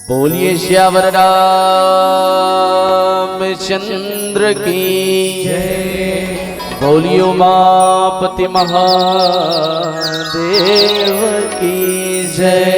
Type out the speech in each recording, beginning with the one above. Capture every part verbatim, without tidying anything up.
बोलिए सियावर रामचंद्र की जय। बोलिए उमापति महादेव की जय।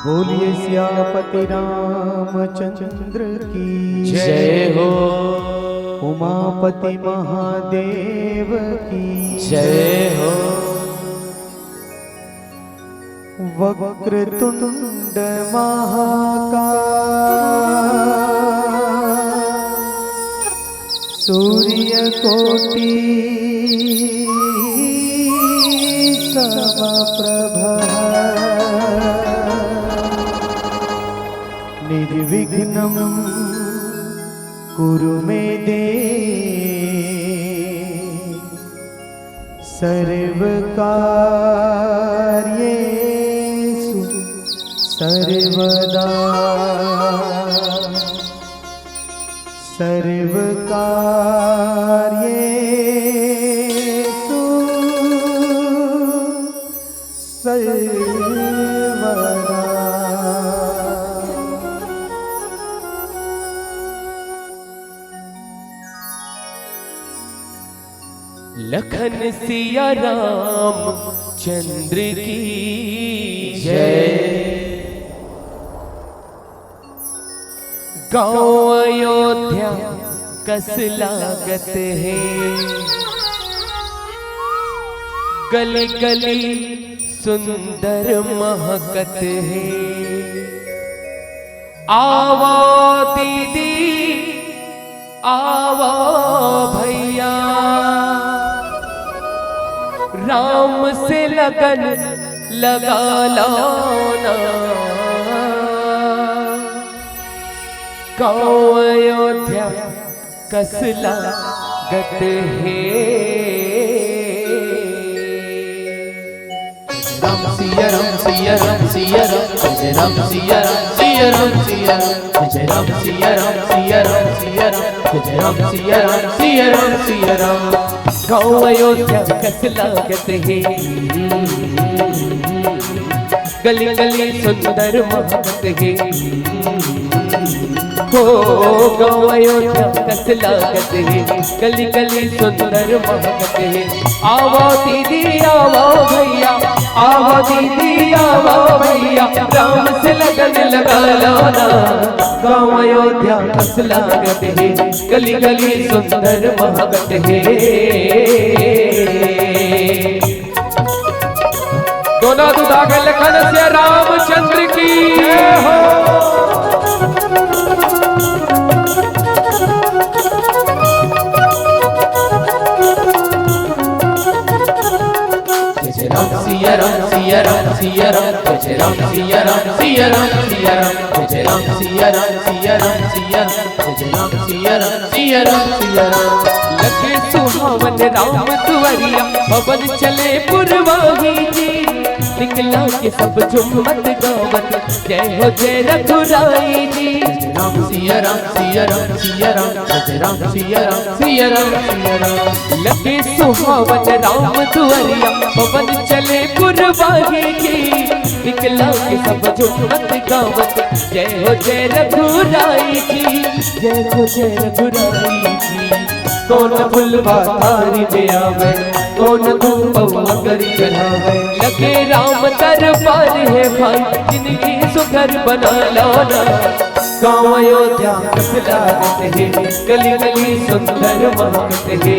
बोलिए सियापति रामचंद्र की जय हो। उमापति महादेव की जय हो। वक्रतुंड महाकाय, सूर्यकोटि समप्रभ, निर्विघ्नं कुरु मे देव, सर्वकार्येषु सर्वदा, सर्वकार्येषु सर्वदा। सिया रामचंद्र की जय। गाँव अयोध्या कस लागत हे, गली गली सुंदर महकत हे। आवा दीदी, आवा भैया, राम से लगन लगा लो ना। गाँव अयोध्या कस लागत हे। राम सिया राम, सिया राम, सिया राम, जय राम, सिया राम, सिया राम, सिया राम, जय राम, सिया राम, सिया राम, सिया राम, जय राम, सिया राम, सिया राम, सिया राम। गाँव अयोध्या कस लागत हे, गली गली सुंदर महकत हे। हो, गाँव अयोध्या कस लागत हे, गली गली सुंदर महकत हे। आवा दीदी, आवा भैया, आवा दीदी, आवा भैया, राम से लगन लगा लो ना। गाँव अयोध्या कस लागत हे, गली गली सुंदर महकत हे। दोनों दुधा के लखन से रामचंद्र की जय हो। जय जय राम सिया राम, सिया राम, सिया राम, जय जय राम सिया राम, सिया राम, सिया राम, जय जय राम सिया राम, सिया राम, सिया राम, जय जय राम सिया राम, सिया राम, सिया राम। लगे सुहावन राम दुआरिया, पवन चले पुरवाही जी। निकला के सब झुमत गावत, जय हो जय रघुराई जी। जय राम सिया राम, सिया राम, सिया राम, जय राम सिया राम, सिया राम, सिया राम। लगे सुहावन राम दुआरिया, पवन चले पुरवाही जी। निकला के सब झुमत गावत, जय हो जय रघुराई जी, जय हो जय रघुराई जी। कौन फुलवा थारी में आवे, कौन धूप अगरी चढ़ावे। लगे राम दरबार हे भाई, जिनगी सुघर बना लो ना। गाँव अयोध्या कस लागत हे, गली गली सुंदर महकत हे।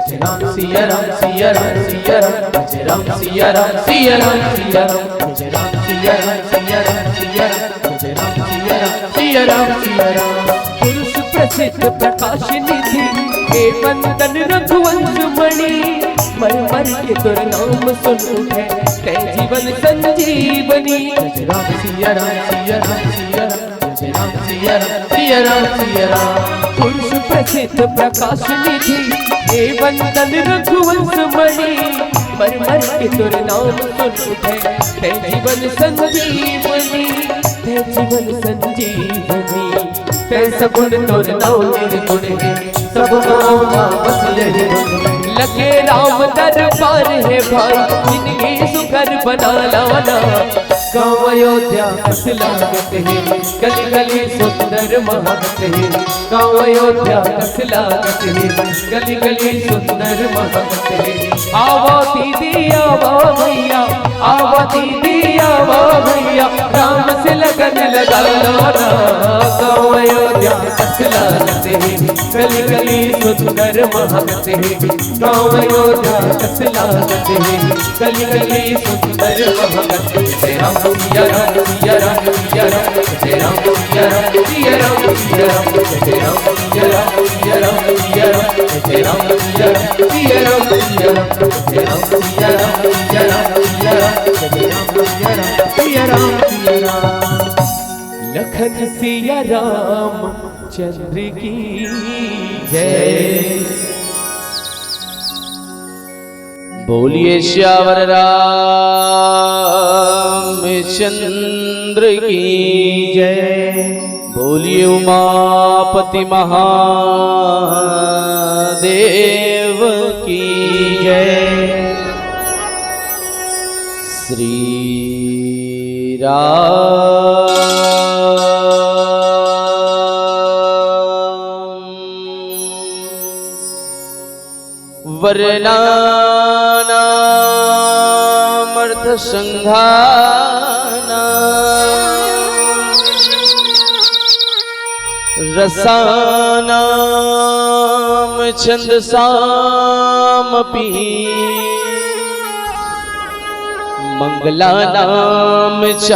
जय राम सिया राम, सिया राम, सिया राम, जय राम सिया राम, सिया राम, सिया राम, जय राम सिया राम, सिया राम, सिया राम, जय राम सिया राम, सिया राम, सिया राम। पुरुष प्रसिद्ध प्रकाश निधि, हे वंदन रघुवंश मणि। मर मर के तोर नाम सुन उठे, तै जीवन संजीवनी। जय राम सिया राम, सिया राम, सिया राम, जय राम सिया राम, सिया राम, सिया राम। पुरुष प्रसिद्ध प्रकाश निधि, हे वंदन रघुवंश मणि। मर मर के तोर नाम सुन उठे, तै जीवन संजीवनी, तै जीवन संजीवनी। तै सगुण तोर नाम निर्गुण हे, सब गाँव मा बस यही गुण हे। लगे राम दरबार हे भाई, जिनगी सुघर बना लो ना। गाँव अयोध्या कस लागत हे, गली गली सुंदर महकत हे। गाँव अयोध्या कस लागत हे, गली गली सुंदर महकत हे। आवा दीदी, आवा भैया, आवा दीदी, आवा भैया, राम से लगन लगा लो ना। गाँव अयोध्या कस लागत हे, गली गली सुंदर महकत हे। गाँव अयोध्या कस लागत हे, गली गली सुंदर महकत हे। जय राम सिया राम, सिया राम, सिया राम, जय राम सिया राम, सिया राम, सिया राम, जय राम सिया राम, सिया राम, सिया राम, जय राम सिया राम, सिया राम, सिया राम, जय राम सिया राम, सिया राम, सिया राम, जय राम सिया राम, सिया राम, सिया राम। लखन सिया राम चंद्र की जय। बोलिए सियावर रामचंद्र की जय। बोलिए उमापति महादेव की जय। श्री राम। वर्णानामर्थसंघानां रसानां छंदसामपि मंगलानां च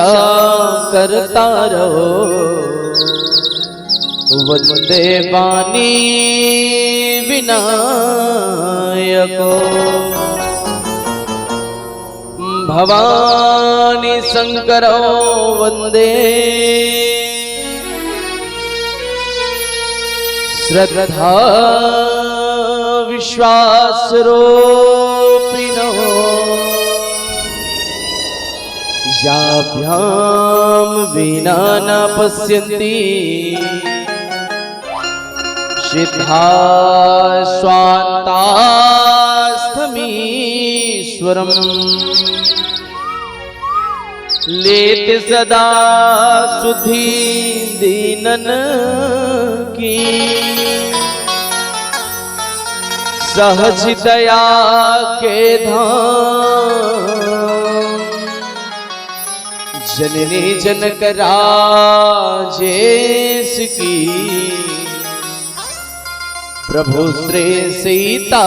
कर्तारौ वंदे वाणी विनायकौ। भवानी शंकरौ वंदे श्रद्धा विश्वासरूपिणौ। याभ्यां विना न पश्यन्ति सिद्धा स्वान्तास्थमीश्वरम्। लेत सदा शुद्धि दीनन की सहज दया के धाम। जननी जनक राजेश की प्रभु श्री सीताराम।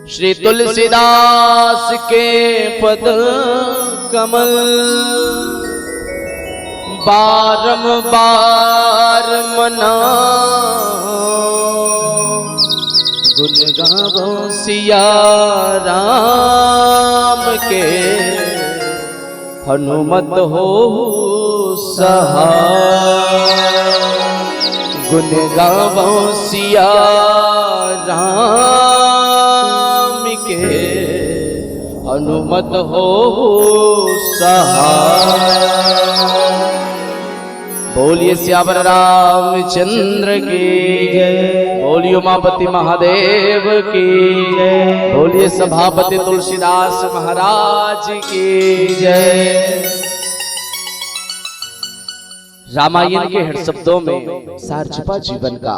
श्री तुलसीदास के पद कमल बारंबार मनाओ। गुण गावो सिया राम के हनुमत हो सहाय। गुण गावो सिया राम के हनुमत हो सहाय। बोलिए सियावर रामचंद्र की जय। बोलिए उमापति महादेव की जय। बोलिए सभापति तुलसीदास महाराज की जय। रामायण के हर शब्दों में सार छुपा जीवन का।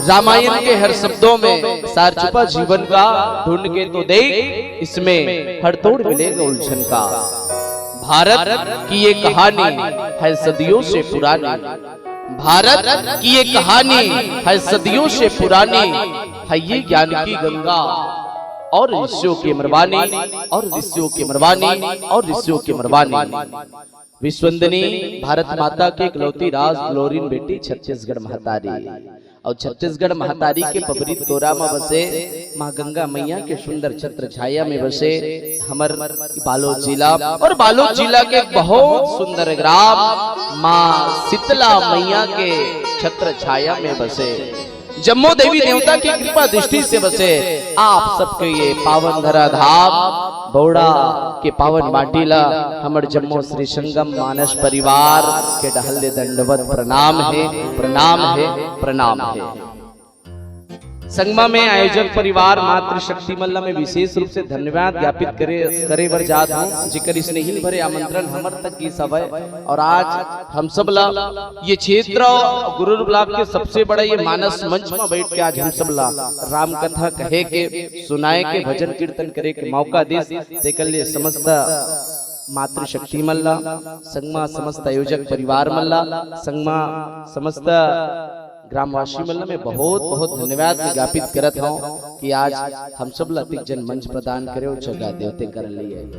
रामायण के हर शब्दों में सार छुपा जीवन का। ढूंढ के तो देख, इसमें हर तोड़ मिलेगा उलझन का। भारत की ये कहानी है सदियों से पुरानी। भारत की ये कहानी है सदियों से पुरानी। है ये ज्ञान की गंगा और ऋषियों की अमरवाणी, और ऋषियों की अमरवाणी, और ऋषियों की अमरवाणी। विश्वंदिनी भारत माता की इकलौती राज दुलौरिन बेटी छत्तीसगढ़ महतारी। और छत्तीसगढ़ महतारी के पबरी तोरा म बसे माँ गंगा मैया के सुंदर छत्र छाया में बसे हमर बालोद जिला। और बालोद जिला के बहुत सुंदर ग्राम माँ शीतला मैया के छत्र छाया में बसे जम्मो देवी देवता के कृपा दृष्टि से बसे आप सबके ये पावन धरा धाम बौड़ा के पावन माटी ला हमर जम्मो श्री संगम मानस परिवार के डहर ले दंडवत प्रणाम हे, प्रणाम हे, प्रणाम हे। संगमा में आयोजक परिवार मातृ शक्ति मन ला मैं विशेष रूप से धन्यवाद ज्ञापित करे, करे बर जात हूँ, जेकर स्नेहिन भरे आमंत्रण हमर तक गिस हवय। और आज हम सब ला ये क्षेत्र गुरूर ब्लॉक के सबसे बड़ा ये मानस मंच में बैठ के आज हम सब ला राम कथा कहे के, सुनाए के, भजन कीर्तन करे के मौका दिस, तेकर लिए समस्त मातृ शक्ति मन ला, संगमा समस्त आयोजक परिवार मन ला, संगमा समस्त ग्रामवासी मन ला मैं बहुत बहुत धन्यवाद ज्ञापित करत हूँ कि आज हम सब ला अतिक जन मंच प्रदान करे और जगह देवते कर लिए।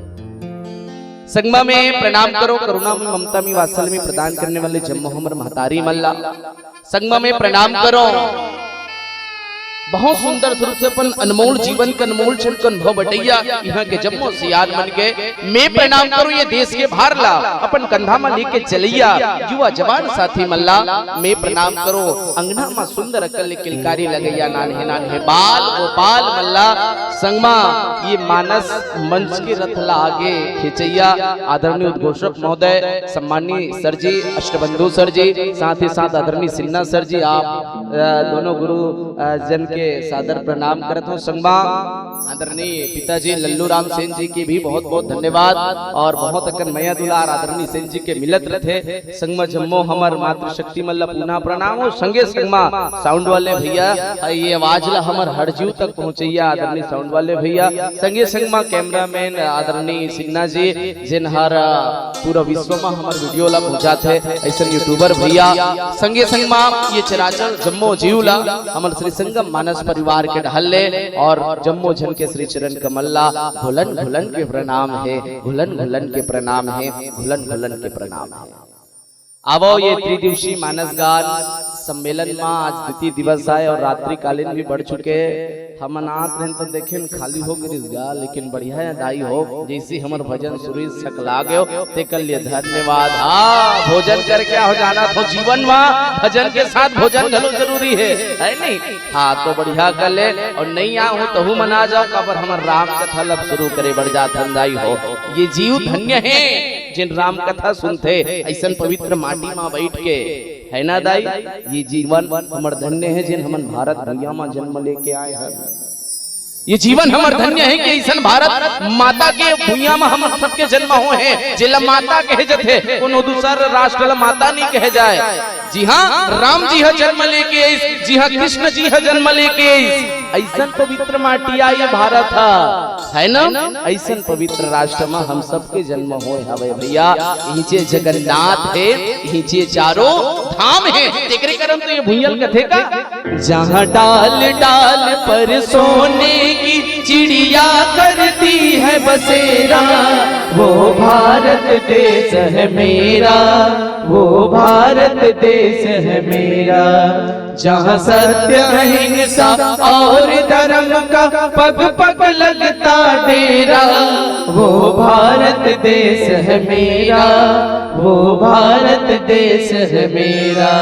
संगमा में प्रणाम करो, करुणा में, ममता में, वात्सल्य में प्रदान करने वाले जम्मो हमर महतारी मन ला। संगमा में प्रणाम करो, बहुत सुंदर स्वरूप से अपन अनमोल जीवन के अनमोल क्षण के अनुभव बटइया, इहाँ के जम्मो सियान मन के मैं प्रणाम करूँ। ये देश के भार ला अपन कंधा म लेके चलइया युवा जवान साथी मन ला मैं प्रणाम करूँ। अंगना म सुंदर अकल ले किलकारी लगइया नान्हे नान्हे बाल गोपाल मन ला संगमा ये मानस मंच के रथ ला आगे खींचइया आदरणीय उद्घोषक महोदय, सम्माननीय सर जी, अष्टबंधु सर जी, साथ ही साथ आदरणीय सिन्हा सर जी, आप, अ, दोनों गुरु, अ, जन के सादर प्रणाम करत हूँ। संगमा आदरणीय पिताजी लल्लू राम सेन जी के भी बहुत बहुत धन्यवाद और बहुत अकन मया दुलार आदरणीय सेन जी के मिलत रथे। संगमा जम्मो हमर मातृशक्ति मन ला पुनः प्रणाम हो। संगे संगमा साउंड वाले भैया, ये आवाज ला हमर हर जीव तक पहुँचैया आदरणीय साउंड वाले भैया। संगे संगमा कैमरामैन आदरणीय सिन्हा जी, जेन हर पूरा विश्व म हमर वीडियो ला पहुँचाथे, ऐसन यूट्यूबर भैया। संगे संगमा ये चराचर जम्मो जीव ला हमर श्री संगम मानस परिवार के डहर ले और जम्मो झन के श्री चरण कमल ला घुलन घुलन के प्रणाम हे, घुलन घुलन के प्रणाम हे, घुलन घुलन के प्रणाम हे। आवो ये त्रिदिवसीय मानस गान सम्मेलन म आज द्वितीय दिवस आय और रात्रिकालीन भी बढ़ चुके हे। हमन आत रहेन त देखेन खाली हो गे रिहिस गा, लेकिन बढ़िया हे दाई हो, जैसे हमर भजन सुरू होइस सकला गेव, तेकर लिए धन्यवाद। हाँ, भोजन करके हो जाना तो जीवन म भजन के साथ भोजन घलो जरूरी हे, है नहीं? हाँ, तो बढ़िया कर ले और नहीं आए हो तहू मन आ जाव, काबर हमर राम कथा लब सुरू करे बर जात हन दाई हो। ये जीव धन्य हे। जेन राम कथा सुनथे, अइसन पवित्र माटी म बइठ के, है ना दाई? ये जीवन हमर धन्य हे, जेन हमन भारत भुइयां म जन्म लेके आए हन। ये जीवन हमर धन्य हे कि अइसन भारत माता के भुइयां म हमन सबके जन्म होए हे, जेला माता कहे जथे, कोनो दूसर राष्ट्र ला माता नहीं कहे जाए। जी हाँ, राम जी ह जन्म लेके आइस, जी हाँ, कृष्ण जी ह जन्म लेके आइस। अइसन पवित्र माटी आय ये भारत ह, है ना? अइसन पवित्र राष्ट्र म हम सबके जन्म होए हवे भैया। इहिंचे जगन्नाथ हे, इहिंचे चारों धाम हे। तेकरे करन तो ये भुइयां ल कथे का, जहाँ डाल डाल पर सोने की चिड़िया करती है बसेरा, वो भारत देश है मेरा, वो भारत देश है मेरा। जहाँ सत्य अहिंसा और धर्म का पग पग लगता डेरा, वो भारत देश है मेरा, वो भारत देश है मेरा।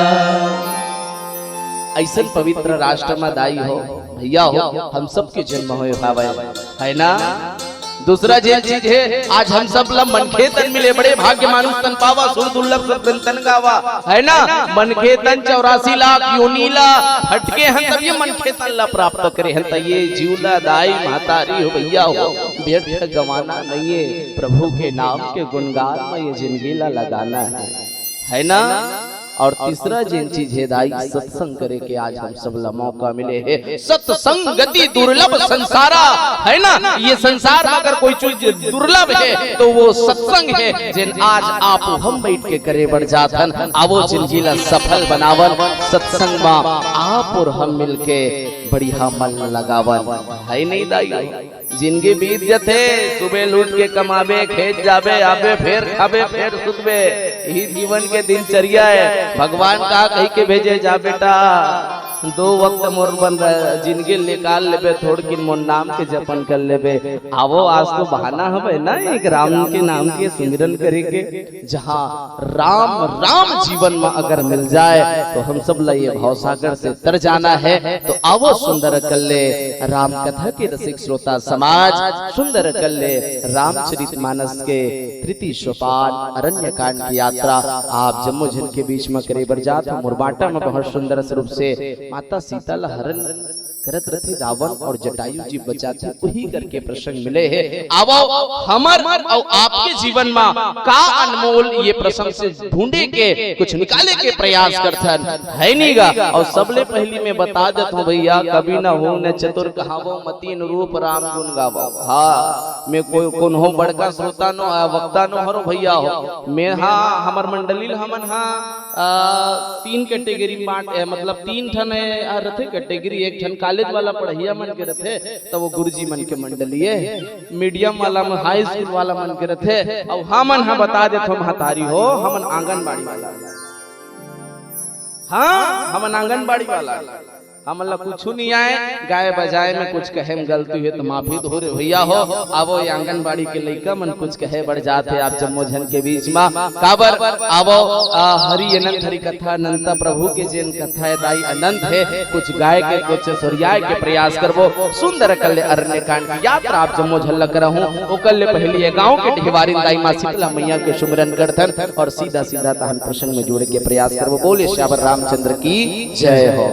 अइसन पवित्र राष्ट्र म दाई हो, भैया हो, हम सबके जन्म होए हवय, है ना? दूसरा जेन चीज हे, आज हम सब ला मनखे तन मिले, बड़े भाग्य मानुष तन पावा, सुर दुर्लभ सुर तन गावा, है ना? मनखे तन चौरासी लाख योनि ला फटके हन, तब ये मनखे तन ला प्राप्त करे हन। त ये जीव ला दाई महतारी हो, भैया हो, व्यर्थ गंवाना नहीं हे। प्रभु के नाम के गुणगान म ये जिंदगी ला लगाना हे, है ना? और तीसरा जेन चीज हे दाई, सत्संग करे के आज हम सब ला मौका मिले हे। सत्संगति दुर्लभ संसारा, है ना? ये संसार म अगर कोई चीज दुर्लभ हे तो वो सत्संग हे, जेन आज आप हम बइठ के करे बर जात हन। आवो जिंदगी ला सफल बनावन, सत्संग म आप और हम मिलके बढ़िया मन लगावन, है नहीं दाई? जिंदगी बीत जथे, सुबह लूट के कमाबे, खेत जाबे, आबे, फेर खाबे, फेर सुतबे, यही जीवन के दिनचर्या हे। भगवान का कहि के भेजे, जा बेटा, दो वक्त मोर बर जिंदगी निकाल लेबे, थोड़किन मोर नाम के जपन कर लेबे। आवो, आज तो बहाना हवे ना एक राम के नाम के सुमिरन करे के। जहाँ राम, राम जीवन म अगर मिल जाए, तो हम सब ला ये भवसागर से तर जाना हे। तो आवो सुंदर अकन ले राम कथा के रसिक श्रोता समाज, सुंदर अकन ले रामचरित मानस के तृतीय सोपान अरण्य कांड की यात्रा आप जम्मो झन के बीच म करे बर जात हूँ। मोर बाटा म बहुत सुंदर रूप से माता सीता ला हरण करत रथे रावण और जटायु जी बचाथे, उही करके प्रसंग मिले हे। आवो हमर अउ आपके जीवन म का अनमोल ये प्रसंग से ढूंढे के, कुछ निकाले के प्रयास करथन, है नी गा? और सबले पहली मैं बता देत हूँ भैया, कवि न हो न चतुर कहावो, मति अनुरूप राम गुण गावो। हाँ, मैं कोई कोनो बड़का श्रोता नो, आ, वक्ता नो हरो भैया हो। मैं हाँ, हमर मंडली ल हमन हाँ, आ, तीन कैटेगरी बांट, ए, मतलब तीन ठन ए, आ, रथे कैटेगरी, एक ठन कॉलेज वाला पढ़ैया मन के रथे, त वो गुरुजी मन के मंडली ए, मीडियम वाला मन, हाई स्कूल वाला मन के रथे, अउ हमन ह बता देथो महतारी हो, हमन आंगनबाड़ी वाला। हाँ, हमन आंगनबाड़ी वाला। हमन ला कुछु नइ आय, गाय बजाय में कुछ कहे में गलती होय त माफी दो रे भइया हो। आवो, ये आंगनबाड़ी के लइका मन कुछ कहे बर जात हे आप जम्मो झन के बीच मा। काबर? आवो, आ, हरि अनंत हरि कथा अनंता प्रभु के जेन कथा हे दाई अनंत हे, कुछ गाय के, कुछ सुरियाय के प्रयास करबो। सुंदर कल्ले अरण्य कांड की यात्रा आप जम्मो झन ला कराहूं। ओकर ले पहिली ये गांव के ढेवारिन दाई माँ शीतला मैया के सुमिरन करथन और सीधा सीधा तहन प्रसंग में जुड़े के प्रयास करबो। बोले सियावर रामचंद्र की जय हो।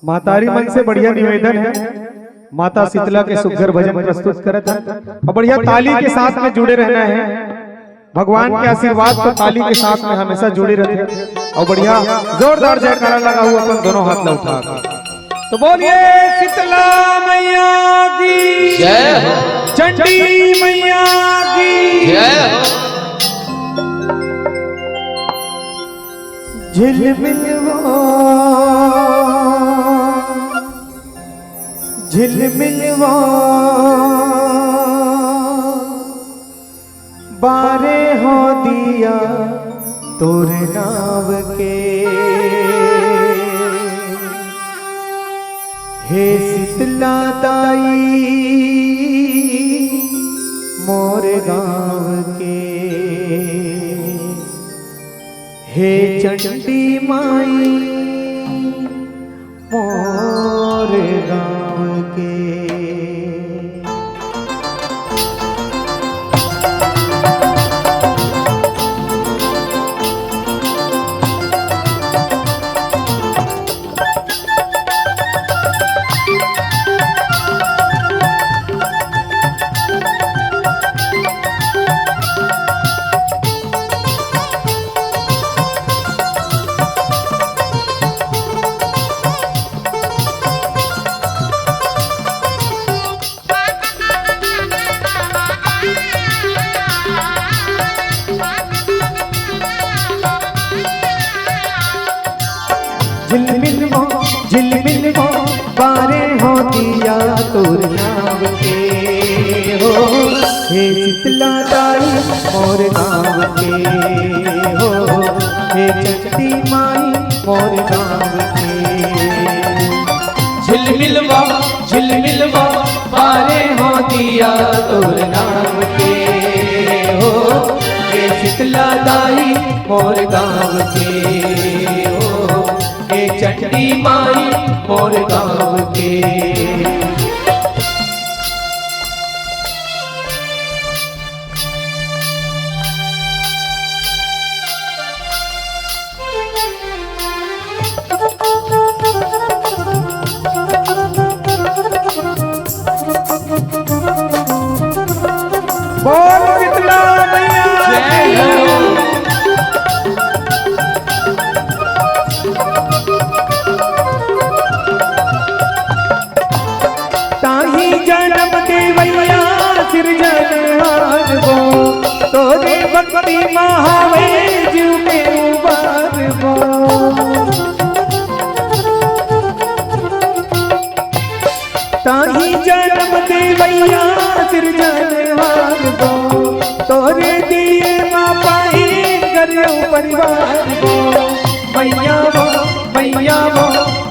मातारी मन से बढ़िया निवेदन हे, माता शीतला के सुघर भजन प्रस्तुत करत हे और बढ़िया ताली के साथ में जुड़े रहना हे। भगवान के आशीर्वाद तो ताली के साथ में हमेशा जुड़े रहिथे और बढ़िया जोरदार जयकारा लगाहू अपन दोनों हाथ ला उठा के। तो बोलिए शीतला मैया की जय हो। चंडी मैया की जय हो। झिलमिलवा, झिलमिलवा, बारे हो दिया तोर नाव के। हे शीतला दाई मोर गाँव के, हे चंडी माई मोर गाँव के। झिलमिलवा, झिलमिलवा, बारे हो दिया तोर नाव के हो। हे शीतला दाई मोर गाँव के हो, हे चंडी माई मोर गाँव के। झिलमिलवा, झिलमिलवा, बारे हो दिया तोर नाव के हो। हे शीतला दाई मोर गाँव के हो, हे चंडी माई मोर गाँव के। बोल शीतला मैया की। जय हो। ताही जनम देवैया सिरजनहार वो, तोरे भक्ति मा हावय जीव के उबार वो। ताही जनम देवैया सिरजनहार वो, तोरे दिए मा पाही घर परिवार वो। मैया वो, मैया वो,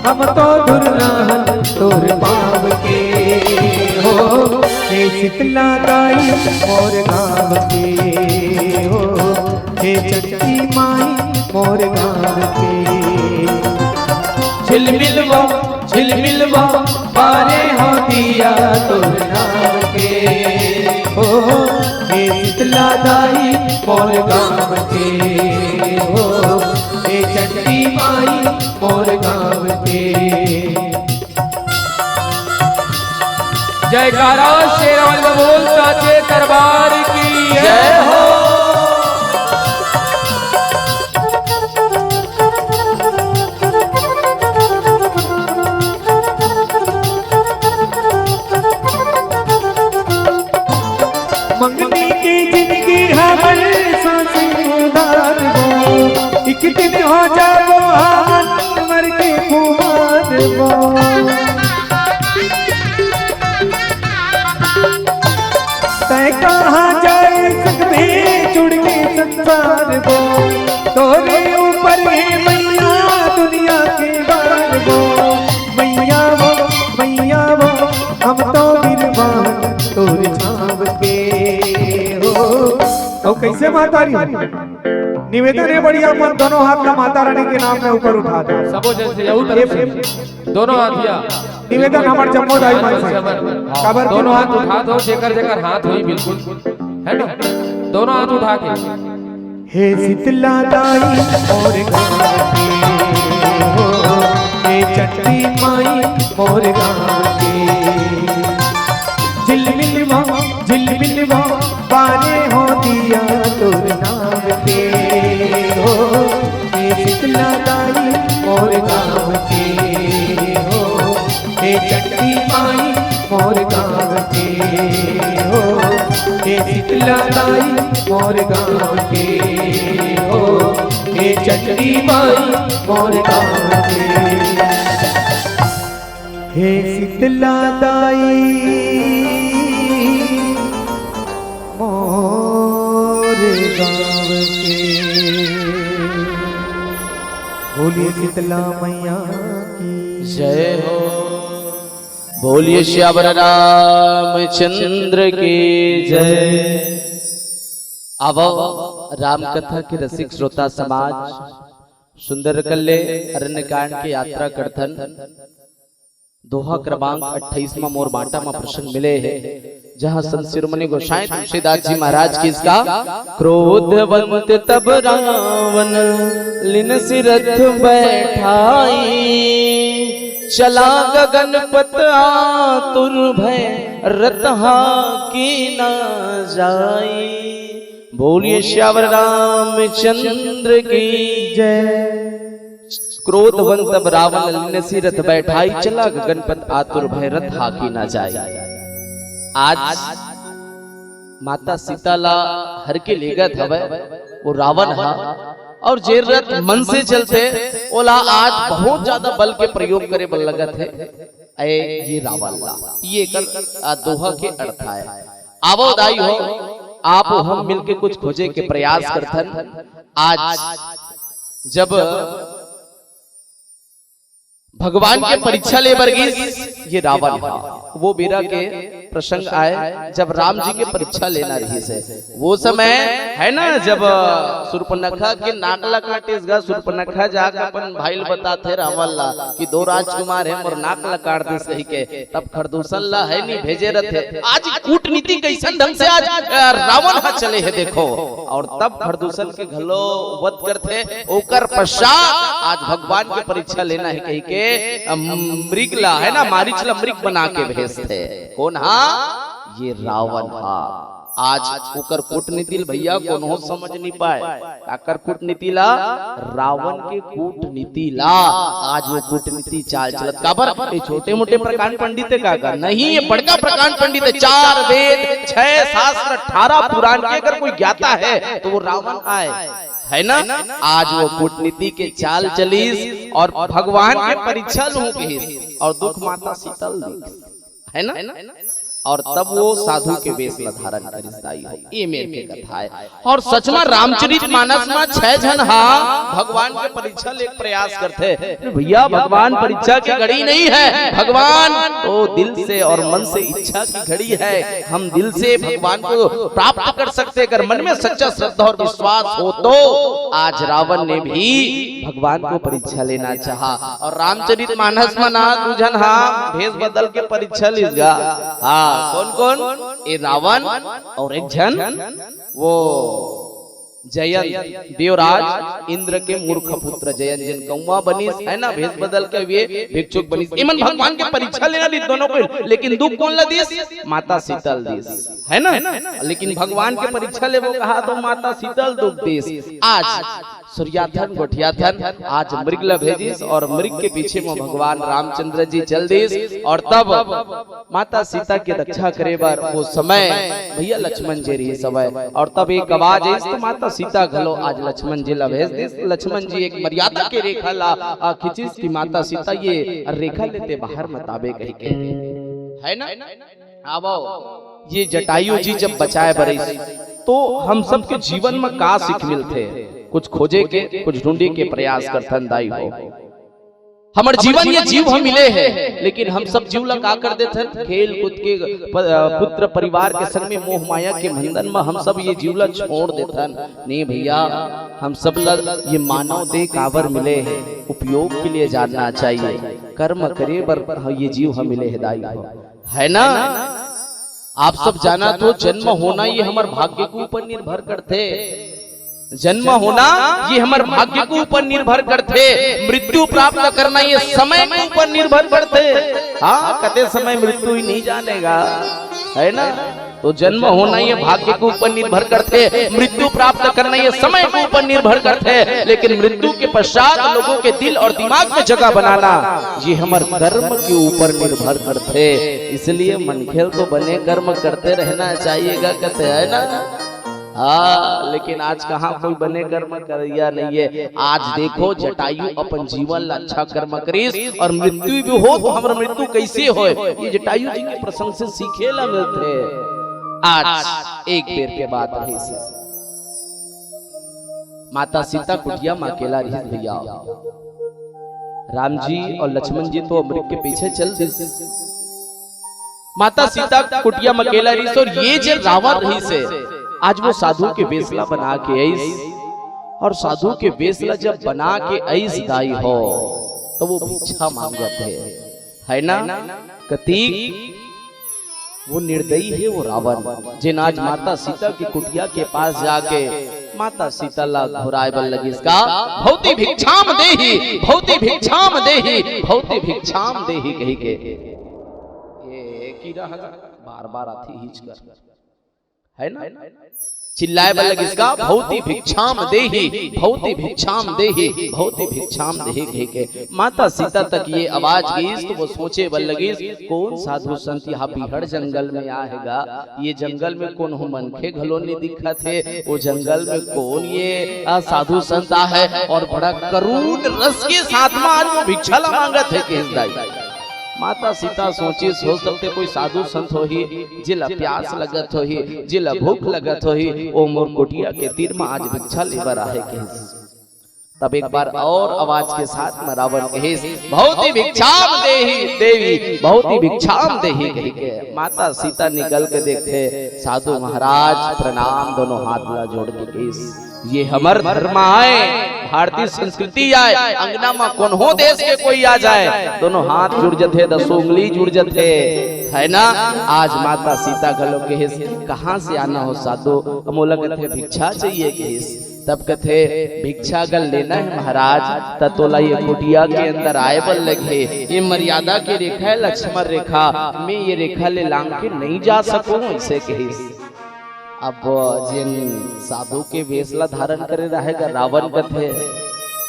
हम तो धुर्रा हन तोर पाँव के हो। हे शीतला दाई मोर गाँव के हो, हे चंडी माई मोर गाँव के। झिलमिलवा, झिलमिलवा, बारे हो दिया तोर नाव के हो। हे शीतला दाई मोर गाँव के हो, हे चंडी माई मोर गाँव के। जयकारा शेरा वाले बोल साचे दरबार की जय हो। मंगनी के जिनगी हमर सांस उधार वो, एक दिन हो जाबो हमन मर के कुमार वो। तै कहाँ जाए सकबे छोड़ के संसार वो, तोरे ऊपर हे मैया दुनिया के बार वो। से माता रानी, निवेदन हे बढ़िया, अपन दोनों हाथ ला माता रानी के नाम में ऊपर उठा दे। सबो जन से यहू तरफ से दोनों हाथ या निवेदन हमर जम्मो दाई मन से। हाँ, काबर के दोनों हाथ उठा दो, जेकर जेकर हाथ होई बिल्कुल, है ना? दोनों हाथ उठा के। हे शीतला दाई मोर गाँव के, हो, हे चंडी माई मोर गाँव के। झिलमिलवा, झिलमिलवा, बारे हो दिया तोर नाम के, हो, हे शीतला दाई मोर गाँव के, हो, हे चंडी माई मोर गाँव के, हो, हे शीतला दाई मोर गाँव के, हो, हे चंडी माई मोर गाँव के। हे शीतला दाई मोर गाँव के। बोलिए शीतला मैया की जय हो। बोलिए सियावर रामचंद्र की जय। आवो राम कथा के रसिक श्रोता समाज, सुंदर कल्ले अरण्यकांड के यात्रा करथन। दोहा क्रमांक अट्ठाईस म मोर बांटा म प्रसंग मिले हे, जहां संत शिरोमणि गोसाई तुलसीदास जी महाराज के इसका क्रोधवंत तब रावण लिनसि रथ बैठाई, चला गगनपथ आतुर भय रथ हांकि न जाई। बोलिए सियावर रामचंद्र की जय। क्रोधवंत तब रावण लिनसि रथ बैठाई, चला गगनपथ आतुर भय रथ हांकि न जाई। आज माता सीता ला हर के लेगत हवय वो रावण हा, और जे रथ मन से चलथे ओला आज बहुत ज्यादा बल के प्रयोग करे बर लगत हे। ए, ये रावण ला, ये एकर, आ, दोहा के अर्थ आय। आवो दाई हो, आप हम मिलके कुछ खोजे के प्रयास करथन। आज जब भगवान के परीक्षा ले बर गिस ये रावण हा, वो बेरा के प्रसंग आय, जब राम जी के परीक्षा लेना रहिस हे, वो समय है ना, जब सूर्पनखा के नाक ला काटिस गा, सूर्पनखा जाके अपन भाई ल बताथे रावण ला कि दो राजकुमार हे, मोर नाक ला काट दिस कहिके, तब खरदूषण ला है नी भेजे रथे। आज कूटनीति कैसन ढंग से आज, अ, रावण हा चले हे देखो, और तब खरदूषण के घलो वध करथे। ओकर पश्चात आज भगवान के परीक्षा लेना हे कहिके, अ, मृग ला है ना, मारीच ला मृग बना के भेजथे। कोन हा? ये रावण हा। आज ओकर कूटनीति ल भैया कोनो समझ नहीं पाए। काकर कूटनीति ला? रावण के कूटनीति ला। आज वो कूटनीति चाल चलत। काबर? ये छोटे मोटे प्रकांड पंडित हे का? नहीं, ये बड़का प्रकांड पंडित हे। चार वेद, छह शास्त्र, अठारह पुराण के अगर कोई ज्ञाता है तो वो रावण आय, है ना? आज वो कूटनीति के चाल चलिस और भगवान के परीक्षा लूं कहिस और दुख माता सीता ल दिस, है ना? और तब वो साधु के वेश ला धारण करिस दाई हो। ये मेर के कथा हे। और सच में रामचरित मानस में छह झन हा भगवान के परीक्षा ले प्रयास करथे। अरे भैया, भगवान परीक्षा के घड़ी नहीं है। भगवान तो दिल से और मन से इच्छा की घड़ी है। हम दिल से भगवान को प्राप्त कर सकते हैं। अगर मन में सच्चा श्रद्धा और विश्वास हो तो आज रावण ने भी भगवान को परीक्षा लेना चाहा। और रामचरित मानस में ना दू झन हा भेष बदल के परीक्षा लिस गा। हाँ, कौन कौन? ए रावण और एक झन वो जयंत, देवराज इंद्र के मूर्ख पुत्र जयंत, जेन कौवा बनिस है ना, भेष बदल के वे भिक्षुक बनिस। एमन भगवान के परीक्षा लेना ली दोनों को, लेकिन दुख कौन ला दिस? माता सीता ल दिस, है ना? लेकिन भगवान के परीक्षा लेबो कहा तो माता सीता ल दुख दिस। आज सूर्याथन गोठियाथन आज मृग ला भेजिस और मृग के पीछे में भगवान रामचंद्र जी चल दिस और तब माता सीता के रक्षा करे बर वो समय भैया लक्ष्मण जी रहिस हवय। और तब एक आवाज आइस तो माता सीता घलो आज लक्ष्मण जी ला भेज दिस। लक्ष्मण जी एक मर्यादा के रेखा ला, आ, खींचिस कि माता सीता ये रेखा ले ते बाहर मत आबे कहिके, है ना? आवो, ये जटायु जी जब बचाए बर आइस तो हम सबके जीवन में का सीख मिलथे? कुछ खोजे के, कुछ ढूंढे के प्रयास करथन दाई हो। हमर जीवन ये जीव ह मिले हे, लेकिन हम सब जीव ला का कर देथन? खेल कूद के प-, पुत्र परिवार के संग में मोह माया के बंधन म हम सब ये जीव ला छोड़ देथन। नहीं भैया, हम सब ला ये मानव देह काबर मिले हे? उपयोग के लिए जानना चाहिए। कर्म करे बर ये जीव ह मिले हे दाई हो, है ना? आप सब जानत हो, जन्म होना ये हमर भाग्य के ऊपर निर्भर करथे। जन्म होना ये हमर भाग्य के ऊपर निर्भर करथे। मृत्यु प्राप्त करना ये समय के ऊपर निर्भर करथे। हाँ, कते समय मृत्यु ही नहीं जानेगा, है ना? तो जन्म होना ये भाग्य के ऊपर निर्भर करथे, मृत्यु प्राप्त करना ये समय के ऊपर निर्भर करथे, लेकिन मृत्यु के पश्चात लोगों के दिल और दिमाग में जगह बनाना ये हमर कर्म के ऊपर निर्भर करथे। इसलिए मनखेल तो बने कर्म करते रहना चाहिएगा, कहते हैं ना। हाँ, लेकिन आज कहाँ कोई बने कर्म करइया नहीं है। आज देखो, जटायु अपन जीवन ला अच्छा कर्म करिस और मृत्यु भी हो तो हमर मृत्यु कैसे होय, ये जटायु जी के प्रसंग से सीखे ला मिलथे। आज एक बेर के बात रहिस, माता सीता कुटिया म अकेला रहिस भैया। राम जी और लक्ष्मण जी तो मृग के पीछे चल दिस। माता सीता कुटिया म अकेला रहिस और ये जे रावण रहिस हे, आज वो साधु के वेसला बना के आइस। और साधु के वेसला जब बना के आइस दाई हो, तो वो भिक्षा मांगत हे, है ना? कतिक वो निर्दयी हे वो रावण, जेन आज माता सीता के कुटिया के पास जाके माता सीता ला घुराए बर लगिस का, "भवती भिक्षाम देही, भवती भिक्षाम देही, भवती भिक्षाम देही" कही के। ये कीरा ह बार बार आथे हिच कर, है ना? चिल्लाए बर लगिस का, "भवती भिक्षाम देही, भवती भिक्षाम देही, भवती भिक्षाम देही" कहि के। माता सीता तक ये आवाज गिस तो वो सोचे बर लगिस, "कोन साधु संत यहाँ बीहड़ जंगल में आए हे गा? ये जंगल में कोनो मनखे घलो नहीं दिखत हे। वो जंगल में कोन ये, आ, साधु संत आहे और बड़ा करुण रस के साथ में आज वो भिक्षा ला मांगत हे" कहिस दाई। माता सीता सोचिस, "हो सकथे कोई साधु संत होही, जेला प्यास लगत होही, जेला भूख लगत होही, ओ मोर कुटिया के तीर म आज भिक्षा ले बर आहे" कहिस। तब एक बार और आवाज के साथ म रावण कहिस, "भवती भिक्षाम देही देवी, भवती भिक्षाम देही" कहि के। माता सीता निकल के देखथे, साधु महाराज प्रणाम, दोनों हाथ ला जोड़ के कहिस, ये हमर धर्म आय, भारतीय संस्कृति आय, अंगना म कोनो देश के कोई आ जाए, दोनों हाथ जुड़ जथे, दसों उंगली जुड़ जथे, है ना? आज माता सीता घलो कहिस, "कहाँ से आना हो साधु?" मोला कथे, "भिक्षा चाहिए" कहिस। तब कथे, "भिक्षा अगर लेना है महाराज, त तोला ये कुटिया के अंदर आए बर लगही। ये मर्यादा के रेखा है, लक्ष्मण रेखा, मैं ये रेखा ले लांग के नहीं जा सकूं," ऐसे कहिस। अब जेन साधु के वेश ला धारण करे रहेगा, रावण कथे,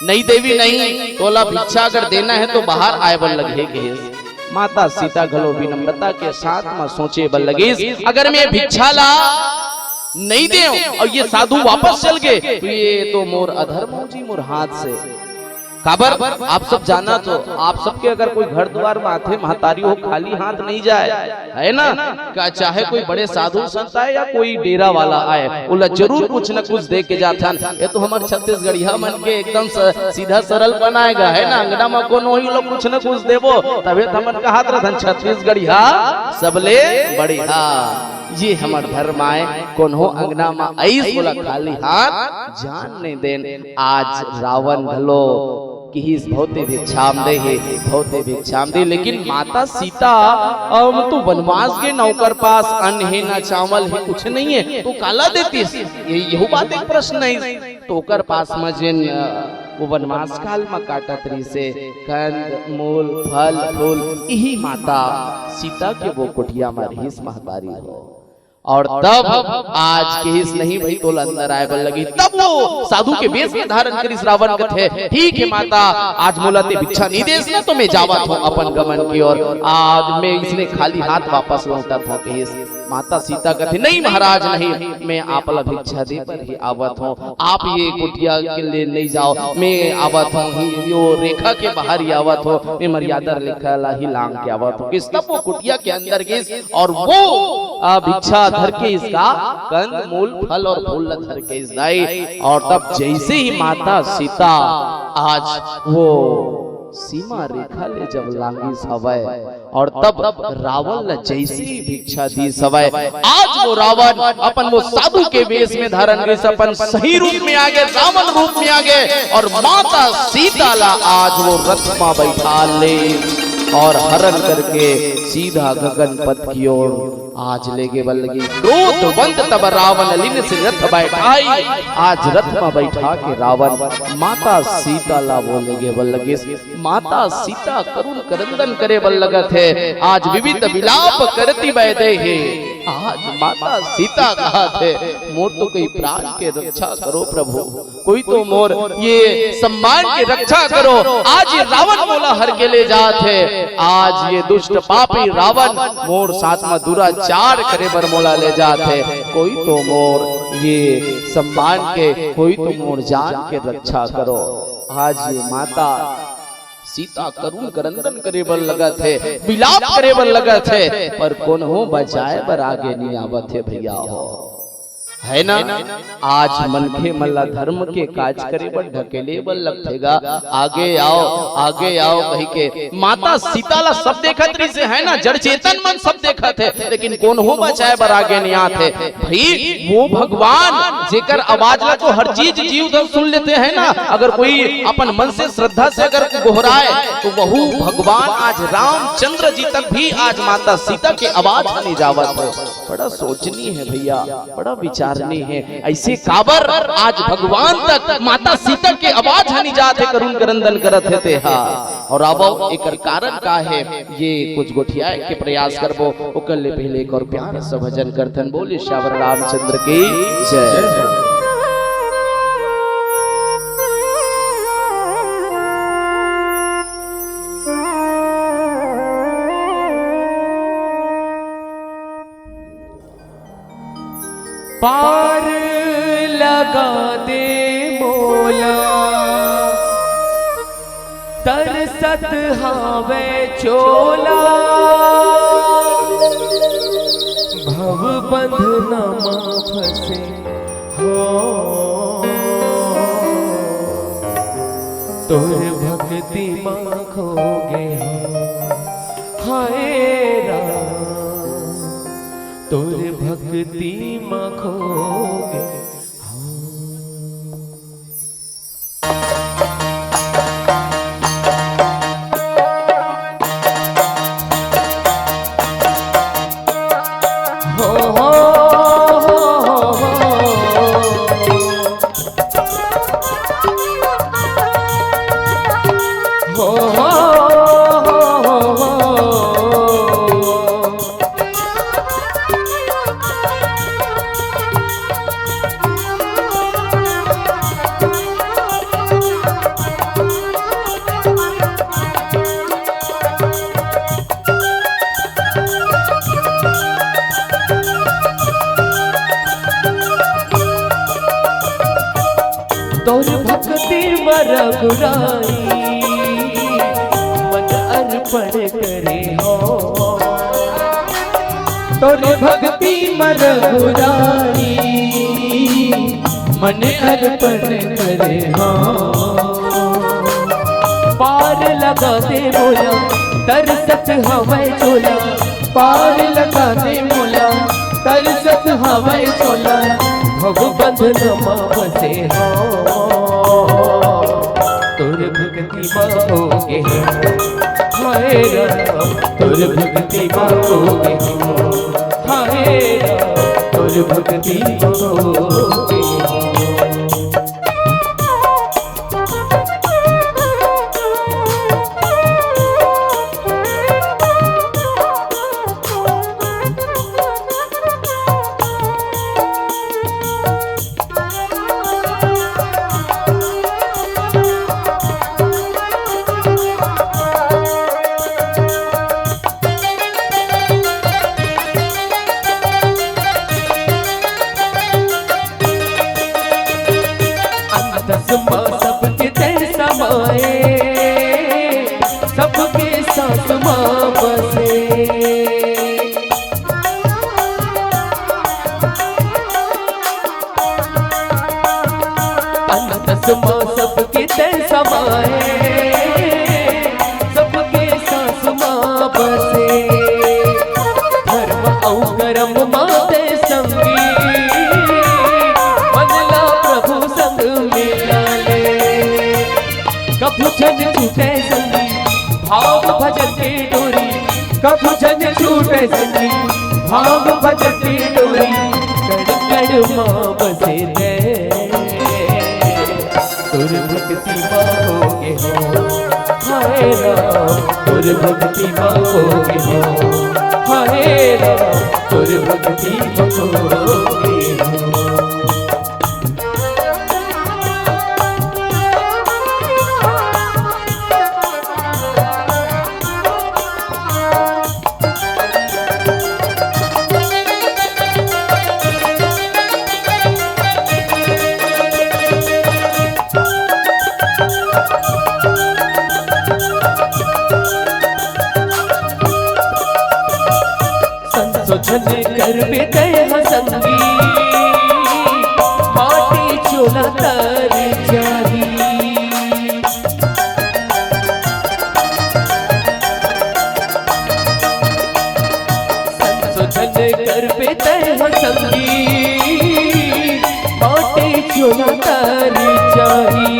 "नहीं देवी नहीं, तोला भिक्षा अगर देना है तो बाहर आए बर लगही" कहिस। माता सीता घलो विनम्रता के साथ म सोचे बर लगिस, "अगर मैं भिक्षा ला नहीं देव और ये साधु वापस चल गए तो ये तो मोर अधर्म हो जी मोर हाथ से।" काबर आप सब जानत हो, आप सबके अगर कोई घर दुवार म आथे, महतारी हो खाली हाथ नहीं जाए, है ना? का चाहे कोई बड़े साधु संत आए या कोई डेरा वाला आए, ओला जरूर कुछ न कुछ दे के जाथन। ये तो हमर छत्तीसगढ़िया मन के एकदम स-, सीधा सरल बनाएगा, है ना? अंगना म कोनो होही, ओला कुछ न कुछ देबो, तभे त हमन कहत रहथन, "छत्तीसगढ़िया सबले बढ़िया।" ये हमर धर्म आय, कोनो अंगना म आइस, ओला खाली हाथ जान नहीं देन। आज रावण घलो किहिस, "भवती भिक्षाम देही, भवती भिक्षाम देही।" लेकिन माता सीता, अम, तो वनवास गे ना, ओकर पास अन्न हे, ना चावल हे, कुछ नहीं है, तो काला देतिस? ये, यहू बात एक प्रश्न है। तो ओकर पास म जेन, अ, वो वनवास काल म काटत रहिसे, कंद, मूल, फल, फूल, इही माता सीता के वो कुटिया म रहिस महतारी हो। और तब आज किहिस, "नहीं भाई, तोला अंदर आए बर लगही।" तब वो साधु के वेश में धारण करिस। रावण कथे, "ठीक है माता, आज मोला ते भिक्षा नहीं देस ना, तो मैं जावत हूँ अपन गमन की ओर। आज मैं इसने खाली हाथ वापस लौटत हूँ," किहिस। माता सीता कथे, "नहीं महाराज, नहीं, मैं आप ला भिक्षा दे बर ही आवत हूँ, आप ये कुटिया के लिए नहीं जाओ, मैं आवत हूँ, ही यो रेखा के बाहर ही आवत हूँ, मैं मर्यादा रेखा ला ही लांग के आवत हूँ।" किहिस तब वो कुटिया के अंदर गिस और वो, आ, भिक्षा धर के इसका कंद मूल फल और फूल ला धर के इस दाई। और तब जैसे ही माता सीता आज वो सीमा रेखा ले जब लांगिस हवय, और तब रावण ल जैसे ही भिक्षा दीस हवय, आज वो रावण अपन वो साधु के वेश में धारण करिस, अपन सही रूप में आ गे, रावण रूप में आ गे, और माता सीता ला आज वो रथ मा बैठा ले और हरण करके सीधा गगन पथ की ओर आज लेगे बर लगिस। क्रोधवंत तब रावण लीन्ह सिर रथ बैठाई। आज रथ मा बैठा के रावण माता सीता ला वो लेगे बर लगिस। माता सीता करुण क्रंदन करे बर लगत हे। आज विविध विलाप करति वैदेही। आज माता सीता कहत हे, मोर तो कोई प्राण के रक्षा करो प्रभु, कोई तो मोर ये सम्मान के रक्षा करो। आज ये रावण मोला हर के ले जात हे, आज ये दुष्ट पापी रावण मोर साथ मा दुराचार करे बर मोला ले जात हे, कोई तो मोर ये सम्मान के, कोई तो मोर जान के रक्षा करो। आज ये माता सीता करुण क्रंदन करे बर लगत हे, विलाप करे बर लगत हे, पर कोनो बचाए बर आगे नहीं आवत हे भैया हो, है ना? आज मनखे मन ला धर्म के काज करे बर ढकेले बर लगथे गा, आगे आओ, आगे आओ कहि के। माता सीता ला सब देखत रहिस हे, है ना? जड़ चेतन मन सब देखत हे, लेकिन कोनो बचाए बर आगे नहीं आत हे। भाई, वो भगवान जेकर आवाज ला तो हर चीज जीव धन सुन लेथे, है ना? अगर कोई अपन मन से श्रद्धा से अगर गोहराए तो वहू भगवान आज रामचंद्र जी तक भी आज माता सीता के आवाज नहीं जावत हे। बड़ा सोचनीय हे भैया, बड़ा विचारनीय हे। ऐसे काबर आज भगवान तक माता सीता के आवाज हनी जात हे, करुण क्रंदन करत हे तेहा। और अब एकर कारण का हे, ये कुछ गोठियाए के प्रयास करबो, ओकर ले पहले एक और प्यारा सा भजन करथन। बोले सियावर रामचंद्र की जय। पार लगा दे मोला, तरसत हावय चोला, भव बंधना मा फंसे हो, तोर भक्ति मा खो गे हो, हाय राम। तोर भक्ति मा खो गे हंव। हो, हो, हो, हो, हो। तोर भक्ति म रघुराई मन अर्पण करे हो। तोर भक्ति म रघुराई मन अर्पण करे हो। पार लगा दे मोला, तरसत हवय चोला, पार लगा दे मोला, तरसत हवय चोला, भव बंधन म फंसे हो। तोर भक्ति म खो गे हंव, हाय राम, तोर भक्ति म खो गे हंव, हाय राम, तोर भक्ति म खो गे हंव। भजन के डोरी, कभू झन छूटे संगी, भाव भजन के डोरी, कण कण मा बसे रे। तोर भक्ति मा होगे हों, हाय राम, तोर भक्ति मा होगे हों, हाय राम, तोर भक्ति मा होगे हों। संशोधन करबे तैं ह संगी, माटी चोला तर जाही। संशोधन करबे तैं ह संगी, माटी चोला तर जाही।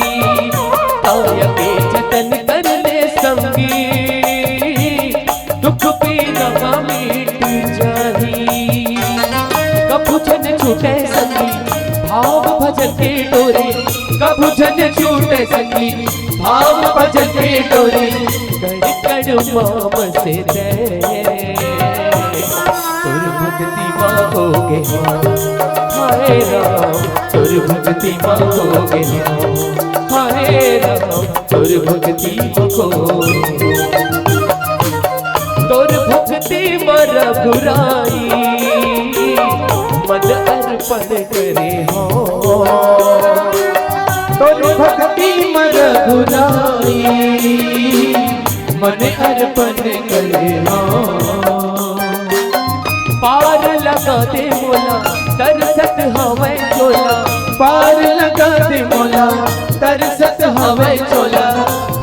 काया के जतन करबे संगी, दुख पीरा मिट जाही। कभू झन छूटे संगी, भाव भजन के डोरी, कभू झन छूटे संगी, भाव भजन के डोरी, कण कण मा बसे रे। तोर भक्ति मा होगे हों, हाय राम, तोर भक्ति मा होगे हों, हाय राम, तोर भक्ति मा होगे हों। तोर भक्ति मा रघुराई, मन अर्पण करे हों। तोर भक्ति मा रघुराई, मन अर्पण करे हों। पार लगा दे मोला, तरसत हवय झोला। पार लगा दे मोला, तरसत हवय झोला।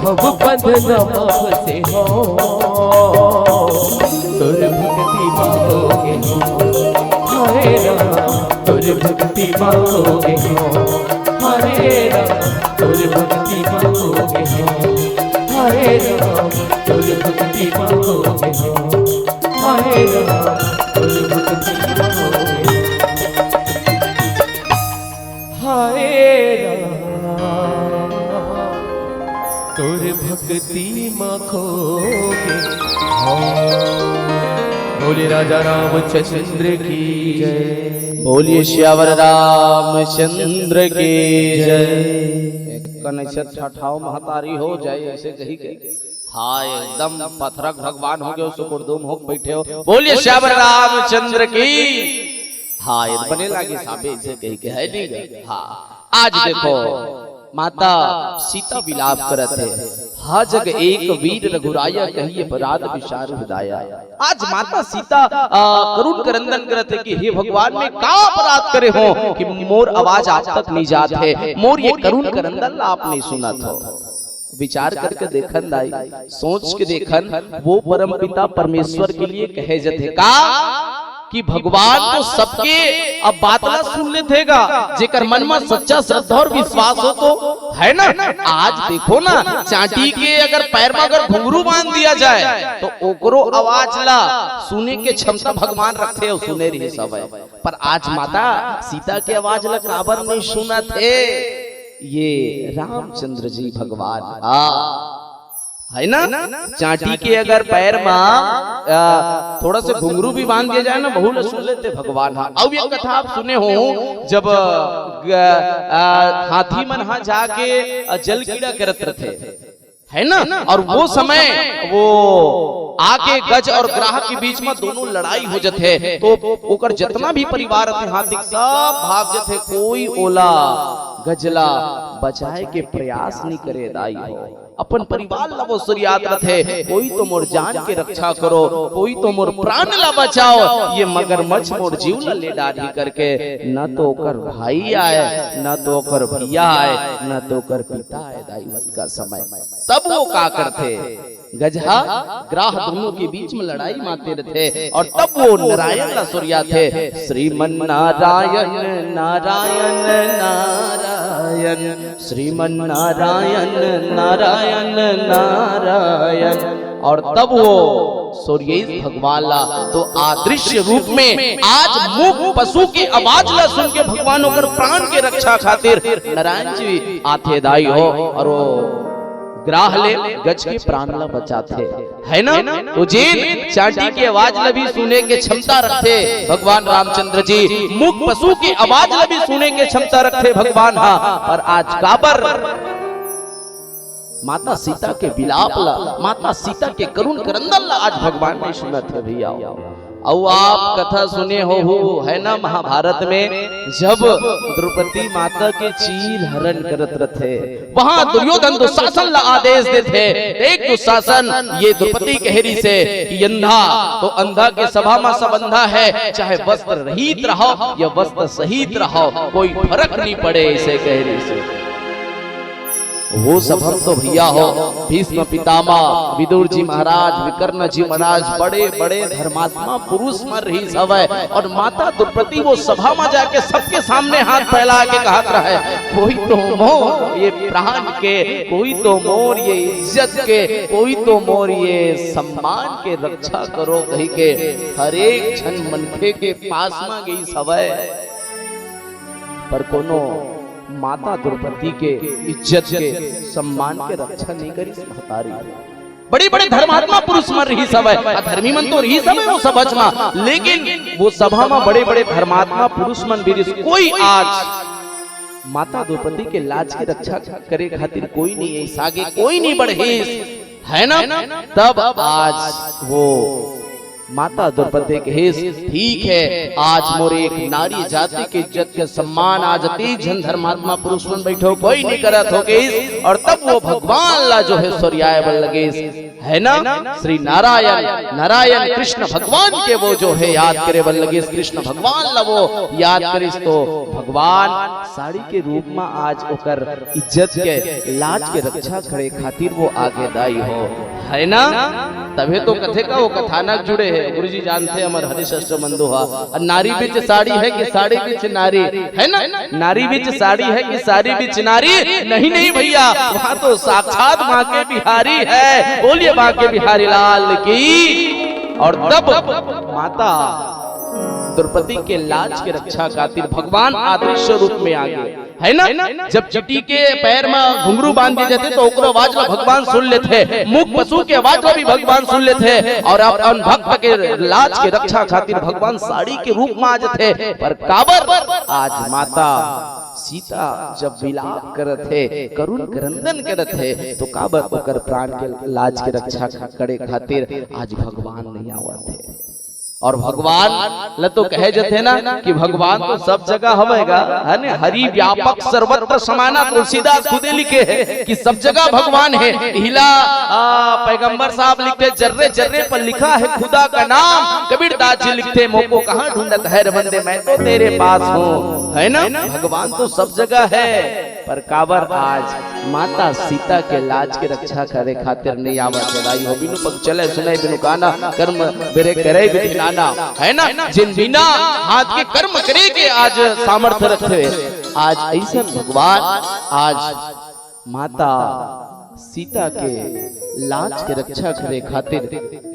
भव बंधन मा फंसे हों, तोर भक्ति मा होगे हों, हाय राम, तोर भक्ति मा होगे हों, हाय राम, तोर भक्ति मा होगे हों, हाय राम, तोर भक्ति मा होगे हों, हाय राम, तोर भक्ति मा होगे हों। हाय राम, तोर भक्ति मा खोगे हों। बोलिए राजा रामचंद्र की जय। बोलिए सियावर रामचंद्र की जय। एक कन ऐसे ठठाव महतारी हो जाए, ऐसे कही के। हाँ, एकदम पथरक भगवान होगे, सुकुरदुम होके बइठे हो। बोलिए श्याम रामचंद्र की। हाँ, ये बने लागे साबे ऐसे कही के, है नहीं गा? हाँ, आज देखो, माता सीता विलाप करत हे, "हा जग एक वीर रघुराया, कही अपराध विशाल हृदाया।" आज माता सीता, आ, करुण करंदन करत हे कि हे भगवान, मैं का अपराध करे हों कि मोर आवाज आप तक नहीं जात हे, मोर ये करुण करंदन ला आप नहीं सुनत हो। विचार करके देखन दाई, सोच के देखन, वो परम पिता परमेश्वर के लिए कहे जथे का कि भगवान तो सबके अब बात ला सुन लेथे गा, जेकर मन म सच्चा श्रद्धा और विश्वास हो तो, है ना? आज देखो ना, चांटी के अगर पैर में अगर घुंघरू बांध दिया जाए तो ओकरो आवाज ला सुने के क्षमता भगवान रखथे और सुने रही सब है। पर आज माता सीता के आवाज ला काबर नहीं सुनत हे? ये रामचंद्र जी भगवान, हाँ, है ना? चांटी के अगर पैर मा, आ, थोड़ा सा घुंघरू भी बांध दिया जाए ना, बहू ला सुन लेथे भगवान। हाँ, अब ये कथा आप सुने हो, जब, आ, आ, हाथी मन हा जाके, आ, जल कीड़ा करत रथे, है ना? और वो समय वो आके गज और ग्राह के बीच में दोनों लड़ाई हो जथे, तो ओकर जितना भी परिवार रथे, हाथी सब भाग जथे, कोई ओला गजला बचाए के प्रयास नहीं करे दाई हो। अपन परिवार ला वो सुरियात रथे, "कोई तो मोर जान के रक्षा करो, कोई तो मोर प्राण ला बचाओ, ये मगरमच्छ मोर जीव ला ले डारही," करके। न तो ओकर भाई आए, न तो ओकर भैया आए, न तो ओकर पिता आए दाई, वतका समय। तब वो का करथे? गजहा ग्राह दोनों के बीच में लड़ाई माते रथे और तब वो नारायण ला सुरियाथे, श्रीमन नारायण, नारायण, नारायण, श्रीमन नारायण, नारायण, नारायण। और तब वो सुरियेस भगवान ला तो अदृश्य रूप में आज मूक पशु के आवाज ला सुन के भगवान ओकर प्राण के रक्षा खातिर नारायण जी आथे दाई हो और वो ग्राह ले गज के प्राण ला बचाथे, है ना? तो जेन चांटी के आवाज ला भी सुने के क्षमता रखथे भगवान रामचंद्र जी, मूक पशु के आवाज ला भी सुने के क्षमता रखथे भगवान हा। पर आज काबर माता सीता के विलाप ला, माता सीता के करुण क्रंदन ला आज भगवान नहीं सुनत हे भैया। अउ आप कथा सुने होहू, है ना, महाभारत में जब द्रौपदी माता के चीर हरण करत रथे, वहां दुर्योधन दुशासन ला आदेश देथे, देख दुशासन, ये द्रौपदी कह रहिसे कि अंधा तो अंधा के सभा मा सब अंधा है, चाहे वस्त्र रहित रहो या वस्त्र सहित रहो, कोई फरक नहीं पड़े, ऐसे कह रहिसे। वो सब हम तो भैया हो, भीष्म पितामह, विदुर जी महाराज, विकर्ण जी महाराज, बड़े बड़े धर्मात्मा पुरुष मन रहिस हवय, और माता द्रौपदी वो सभा मा जाके सबके सामने हाथ फैला के कहत रहे, कोई तो मोर ये प्राण के, कोई तो मोर ये इज्जत के, कोई तो मोर ये सम्मान के रक्षा करो कहि के हर एक झन मनखे के पास मा गइस हवय। पर कोनो माता द्रौपदी के इज्जत के, सम्मान के रक्षा नहीं करिस महतारी। बड़े बड़े धर्मात्मा पुरुष मन रहिस हवय, अधर्मी मन तो रहिस हवय वो सभा मा, लेकिन वो सभा मा बड़े बड़े धर्मात्मा पुरुष मन भी रहिस। कोई आज माता द्रौपदी के लाज के रक्षा करे खातिर कोई नहीं आइस, आगे कोई नहीं बढ़िस, है ना? तब आज वो माता द्रौपदी कहिस, ठीक है, आज मोर एक नारी जाति के इज्जत के सम्मान आज अति झन धर्मात्मा पुरुष मन बैठो कोई नहीं करत हो कहिस, और तब वो भगवान ला जो है सुरियाए बर लगिस, है ना? श्री नारायण, नारायण कृष्ण भगवान के वो जो है याद करे बर लगिस, कृष्ण भगवान ला वो याद करिस तो भगवान साड़ी के रूप मा आज ओकर इज्जत के, लाज के रक्षा करे खातिर वो आगे दाई हो, है ना? तभे तो कथे का वो कथानक जुड़े हे, गुरुजी जानथे हमर हरीश अष्टबंधु हा। अउ नारी बिच साड़ी है कि साड़ी बिच नारी, है ना? नारी बिच साड़ी है कि साड़ी बिच नारी? नहीं, नहीं भैया, वहाँ तो साक्षात बांके बिहारी है। बोलिए बांके बिहारी लाल की। और तब माता द्रौपदी के लाज के रक्षा खातिर भगवान अदृश्य रूप में आ गए, है ना? जब चींटी के पैर मा घुंघरू बांध दिए जाथे तो ओकरो आवाज ला भगवान सुन लेथे, मूक पशु के आवाज ला भी भगवान सुन लेथे, और अपन भक्त के लाज के रक्षा खातिर भगवान साड़ी के रूप मा आ जाथे। पर काबर आज माता सीता जब विलाप करत हे, करुण क्रंदन करत हे, तो काबर ओकर प्राण के लाज के रक्षा करे खातिर आज भगवान नहीं आवत हे? और भगवान ल तो कहे जथे ना कि भगवान तो सब जगह हवय गा, है ने? हरि व्यापक सर्वत्र समाना, तुलसीदास खुदे लिखे हे कि सब जगह भगवान हे। इहिला, आ, पैगंबर साहब लिखथे, जर्रे जर्रे पर लिखा है खुदा का नाम। कबीरदास जी लिखथे, मोको कहाँ ढूंढत है रे बंदे, मैं तो तेरे पास हूँ, है ना? भगवान तो सब जगह है। पर काबर आज माता सीता के लाज के रक्षा करे खातिर नहीं आवत हे? दाई हो, बिनु पग चले सुने बिनु काना, कर्म बिरे करे विधि नाना, है ना? जिन बिना हाथ के कर्म करे के आज सामर्थ्य रखथे, आज अइसन भगवान आज माता सीता के लाज के रक्षा करे खातिर,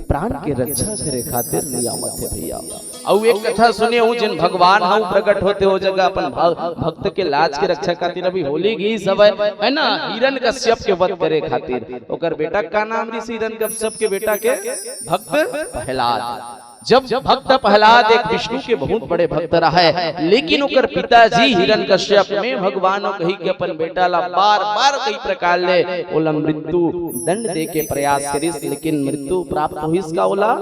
प्राण के रक्षा करे खातिर नहीं आवत हे भैया। अउ एक कथा सुने हूँ, जिन भगवान ह प्रकट होथे ओ जगह अपन भ-, भक्त के लाज के रक्षा खातिर, अभी होली गीस हवय, है ना, हिरण्यकश्यप के वध करे खातिर। ओकर बेटा का नाम रिहिस हिरण्यकश्यप के बेटा के? भक्त प्रहलाद। जब भक्त प्रहलाद एक विष्णु के बहुत बड़े भक्त रहय, लेकिन ओकर पिताजी हिरण्यकश्यप में भगवान ओ कही के अपन बेटा ला बार बार कई प्रकार ले ओला मृत्यु दंड दे के प्रयास करिस, लेकिन मृत्यु प्राप्त होइस का ओला?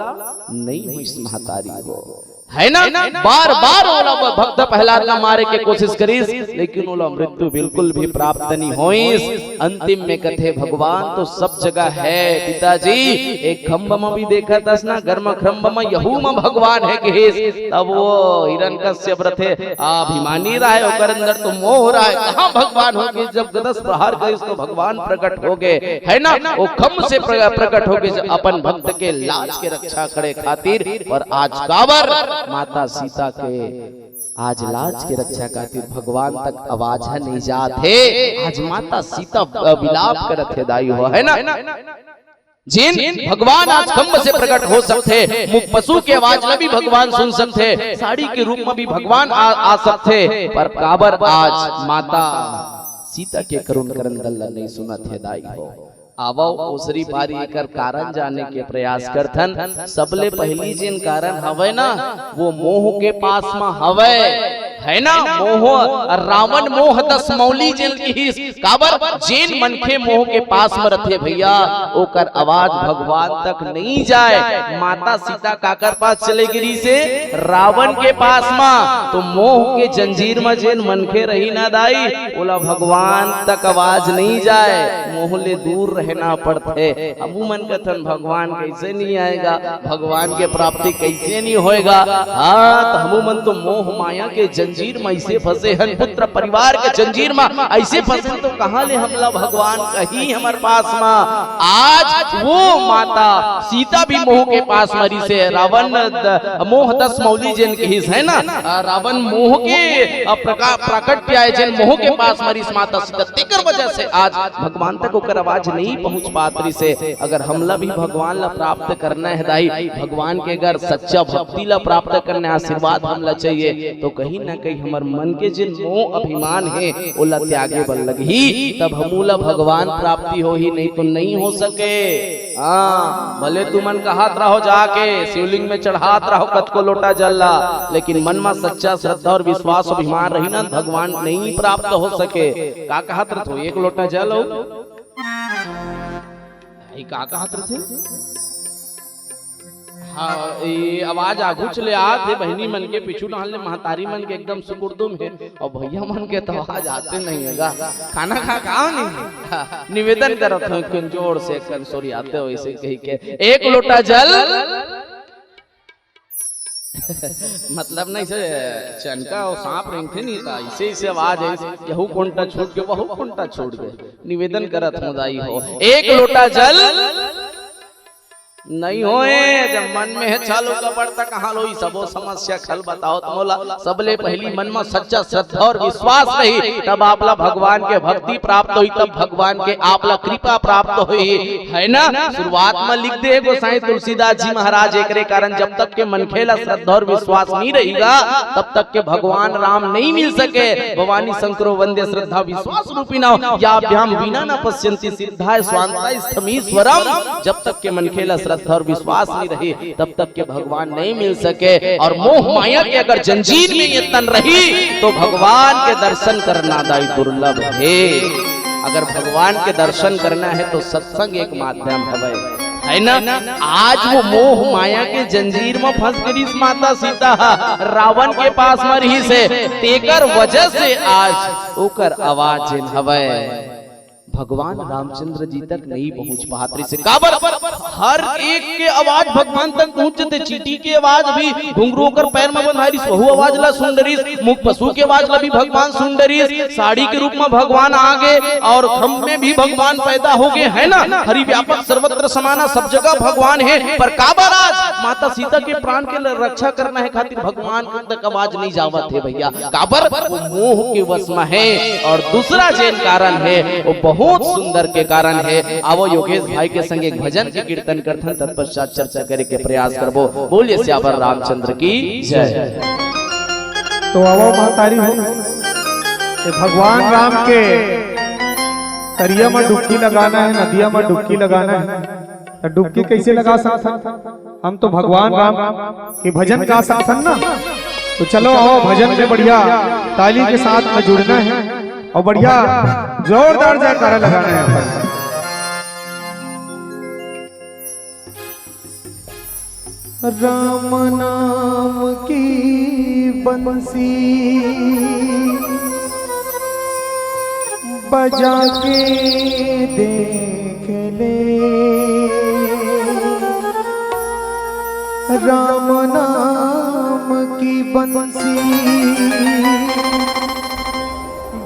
नहीं होइस महतारी हो। है ना? बार बार ओला भक्त प्रहलाद ला मारे के कोशिश करिस, लेकिन ओला मृत्यु बिल्कुल भी प्राप्त नहीं होइस। अंतिम में कथे, भगवान तो सब जगह है पिताजी, एक खम्भ म भी देखत हस ना, गर्म खम्भ म, यहू म भगवान है कहिस। तब वो हिरण्यकश्यप रथे, अभिमानी रहे, ओकर अंदर तो मोह रहे, कहाँ भगवान हो गए? जब दस प्रहार करिस तो भगवान प्रकट हो गए, है ना? वो खम्भ से प्र-, प्रकट हो गए, जब अपन भक्त के लाज के रक्षा करे खातिर। और आज काबर माता सीता के, आज लाज के रक्षा खातिर भगवान तक आवाज ह नहीं जात हे। आज माता सीता विलाप करत हे दाई हो, है ना? जेन भगवान आज खम्भ से प्रकट हो सकथे, मुख पशु के आवाज ल भी भगवान सुन सकथे, साड़ी के रूप में भी भगवान आ, आ सकथे, पर काबर आज माता सीता के करुण करन दल ल नहीं सुनत हे दाई हो? आवव, ओसरी पारी एकर कारण जाने के प्रयास करथन। सबले पहिली जेन कारण हवय ना, वो मोह के पास म हवय, है ना? मोह, रावण मोह दस मौली जेन किहिस। काबर? जेन मनखे मोह के पास म रथे भैया, ओकर आवाज भगवान तक नहीं जाए। माता सीता काकर पास चले गिरी से? रावण के पास म। तो मोह के जंजीर म जेन मनखे रही ना दाई, ओला भगवान तक आवाज नहीं जाए, मोह ले दूर रहना पड़थे। हमू मन कथन, भगवान कैसे नहीं आएगा, भगवान के प्राप्ति कैसे नहीं होएगा? हाँ, तो हमू मन तो मोह माया के जंजीर में ऐसे फंसे हन, पुत्र परिवार के जंजीर में ऐसे फंसे, तो कहाँ ले हमला भगवान कहीं हमर पास में? आज वो माता सीता भी मोह के पास मरी से, रावण द-, मोह दस मौली जेन कहिस, है ना? आ, रावण मोह के, आ, प्रका-, प्राकट्य आय, जेन मोह के पास मरिस माता सीता, तेकर वजह से आज भगवान तक ओकर आवाज नहीं पहुंच पात रिसे। अगर हमला भी भगवान ला प्राप्त करना है दाई, भगवान के अगर सच्चा भक्ति ला प्राप्त करना है, आशीर्वाद हमला चाहिए, तो कहीं ना कहीं हमर मन के जेन मोह अभिमान है, ओला त्यागे बर लगही, तब हमू ला भगवान प्राप्ति होही, नहीं तो नहीं हो सके। हाँ, भले तुमन कहत रहो जाके शिवलिंग में चढ़ात रहो कतको लोटा जल ला, लेकिन मन में सच्चा श्रद्धा और विश्वास अभिमान रही ना, भगवान नहीं प्राप्त हो सके। का कहत रहो, एक लोटा जल हो? ई का कहत रथे? हाँ, ये आवाज आगू चले आत हे, बहिनी मन के पीछू डाल ले, महतारी मन के एकदम सुकुरदुम हे, और भैया मन के तो आवाज आते नहीं है गा। खाना खा, खाओ नहीं। हाँ, निवेदन करत हूँ, कन जोर से, कन सोरियाते हो, इसे कही के, एक लोटा जल। मतलब नहीं से चनका और सांप रेंगथे नहीं था, इसे, इसे आवाज है, यहू कोंटा छूट के, वहू कोंटा छूट गए। निवेदन करत हूँ दाई हो, एक लोटा जल नहीं होए, जब मन में है चालू कपड़ तक कहाँ लोई सबो समस्या खल बताओ तो मोला। सबले पहली मन में सच्चा श्रद्धा और विश्वास रही, तब आपला भगवान के भक्ति प्राप्त होई, तब भगवान के आपला कृपा प्राप्त होई, है ना? शुरुआत में लिख दे गोसाई तुलसीदास जी महाराज, एकरे कारण जब तक के मनखे ला श्रद्धा और विश्वास नहीं रहेगा, तब तक के भगवान राम नहीं मिल सके। भवानी शंकरो वंद्य श्रद्धा विश्वास रूपी नाव, याभ्याम विना न पश्यंती सिद्धाय स्वांता स्थमीश्वरम। जब तक के मनखे ला श्रद्धा और विश्वास नहीं रहे, तब तक के भगवान नहीं मिल सके। और मोह माया के अगर जंजीर में ये तन रही, तो भगवान के दर्शन करना दाई दुर्लभ है। अगर भगवान के दर्शन करना है, तो सत्संग एक माध्यम हवे, है ना? आज वो मोह माया के जंजीर में फंस गई माता सीता, रावण के पास में रही से, तेकर वजह से आज ओकर आवाज जेन हवे, भगवान रामचंद्र जी तक नहीं पहुंच पात रिसे। काबर? हर एक के आवाज भगवान तक पहुंचते। चींटी के आवाज भी, घुंघरू ओकर पैर में बंधाय रिस, वहू आवाज ला सुन डरिस। मुख पशु के आवाज ला भी भगवान सुन डरिस। साड़ी के रूप में भगवान आ गए और खम्भ में भी भगवान पैदा हो गए, है ना? हरि व्यापक सर्वत्र समाना, सब जगह भगवान है। पर काबर आज माता सीता के प्राण के ल-, रक्षा करना है खातिर भगवान तक आवाज नहीं जावत है भैया। काबर? वो मोह के वश में है। और दूसरा जेन कारण है, वो बहुत सुंदर के कारण है। आवो योगेश भाई के संग एक भजन के कीर्तन करथन, तत्पश्चात चर्चा करे के प्रयास करबो। बोलिए सियावर रामचंद्र की जय। तो आवो महतारी हो, ये भगवान राम के तरिया में डुबकी लगाना है, नदिया में डुबकी लगाना है। तो डुबकी कैसे लगा सकथन? हम तो भगवान राम के भजन गा सकथन ना। तो चलो आओ, भजन में बढ़िया ताली के साथ में जुड़ना है और बढ़िया जोरदार जयकारा लगाना है। राम नाम की बंसी बजा के देख ले, राम नाम की बंसी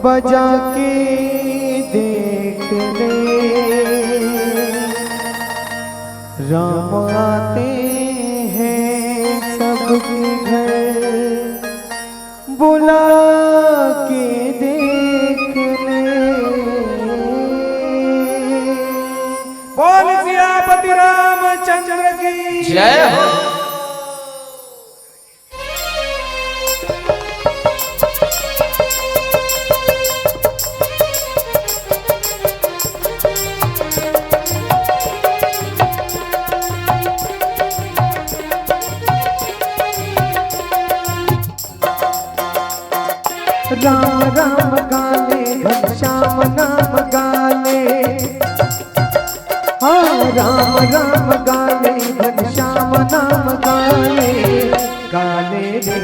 बजा के देख ले, राम आते हैं सबके घर, बुला के देख ले। बोल सियापति रामचंद्र की जय हो। राम राम गाले, घनश्याम नाम गाले। हाँ, राम राम गाले, घनश्याम नाम गाले। गाले रे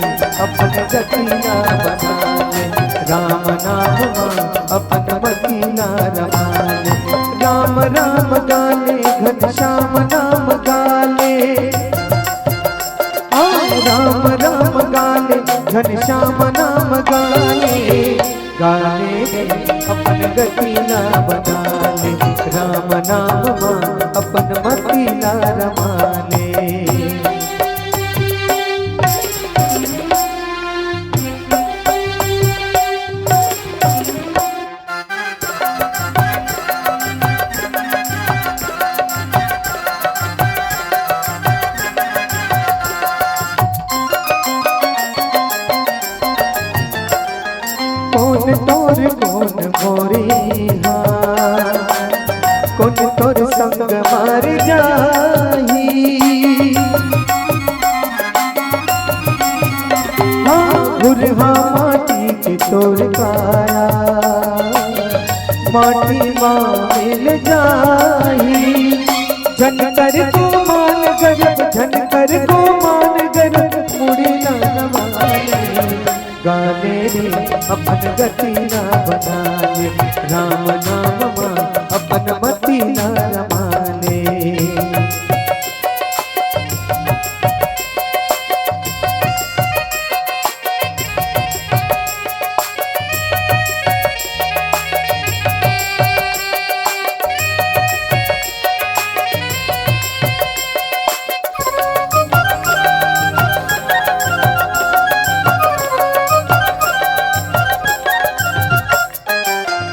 अपन गति ला बना ले, राम नाम मा अपन मति ला रमा ले। राम राम गाले, घनश्याम नाम गाले। हाँ, राम राम गाले, घनश्याम नाम गाले। गाले रे अपन गति ला बना ले, राम नाम मा अपन मति ला रमा ले। कोन तोर कोन मोरी हा, कोन तोर संग मार जाही। हाँ, भुरहा माटी के तोर काया, माटी मा मिल जाही। झन कर को मान गरब, झन कर को मान गरब, मुड़ी ना नवाले। गाले रे अपन गति ना बना ले, राम नाम मा अपन मति ना रमा ले।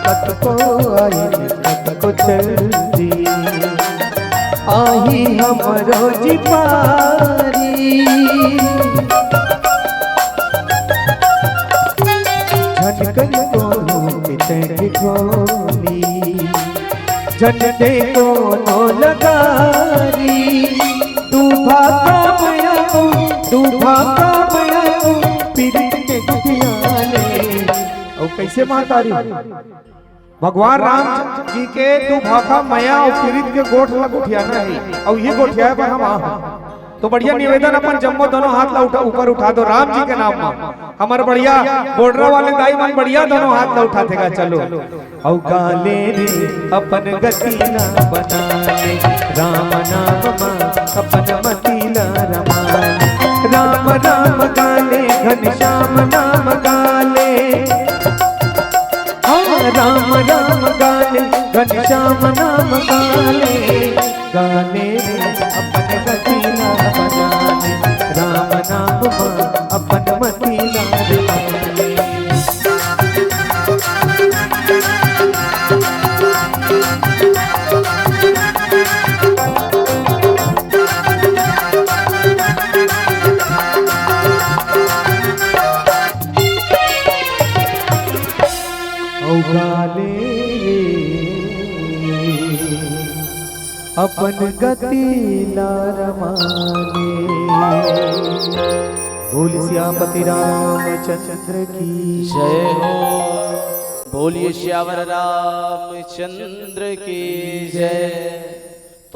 कतको आए, कतको चल दी, आही हमरो जी पारी। झन कन कोनो के तैं ठिठोली, झन दे कोनो लगारी। तू भाका मया ओ, तू भाका मया ओ, पीरित के दुखिया ले। अउ कैसे महतारी? भगवान राम जी के दू भाखा मया अउ पीरित के गोठ ला गोठियाना हे, अउ ये गोठियाए बर हम आ हन। तो बढ़िया निवेदन, अपन जम्मो दोनों हाथ ला उठा, ऊपर उठा दो राम जी के नाम मा। हमर बढ़िया बोडरा वाले दाई मन बढ़िया दोनों हाथ ला उठाथे गा, चलो। अउ गाले रे अपन गति ला बना ले, राम नाम मा अपन मति ला रमा ले। राम राम गाले, घनश्याम नाम गाले। हाँ, राम राम गाले, घनश्याम नाम गाले। गाले रे अपन गति ला बना ले, राम नाम मा अपन मति ला रमा ले। अउ गाले रे अपन गति ला रमा ले। बोल सियापति रामचंद्र की जय हो। बोलिए सियावर रामचंद्र की जय।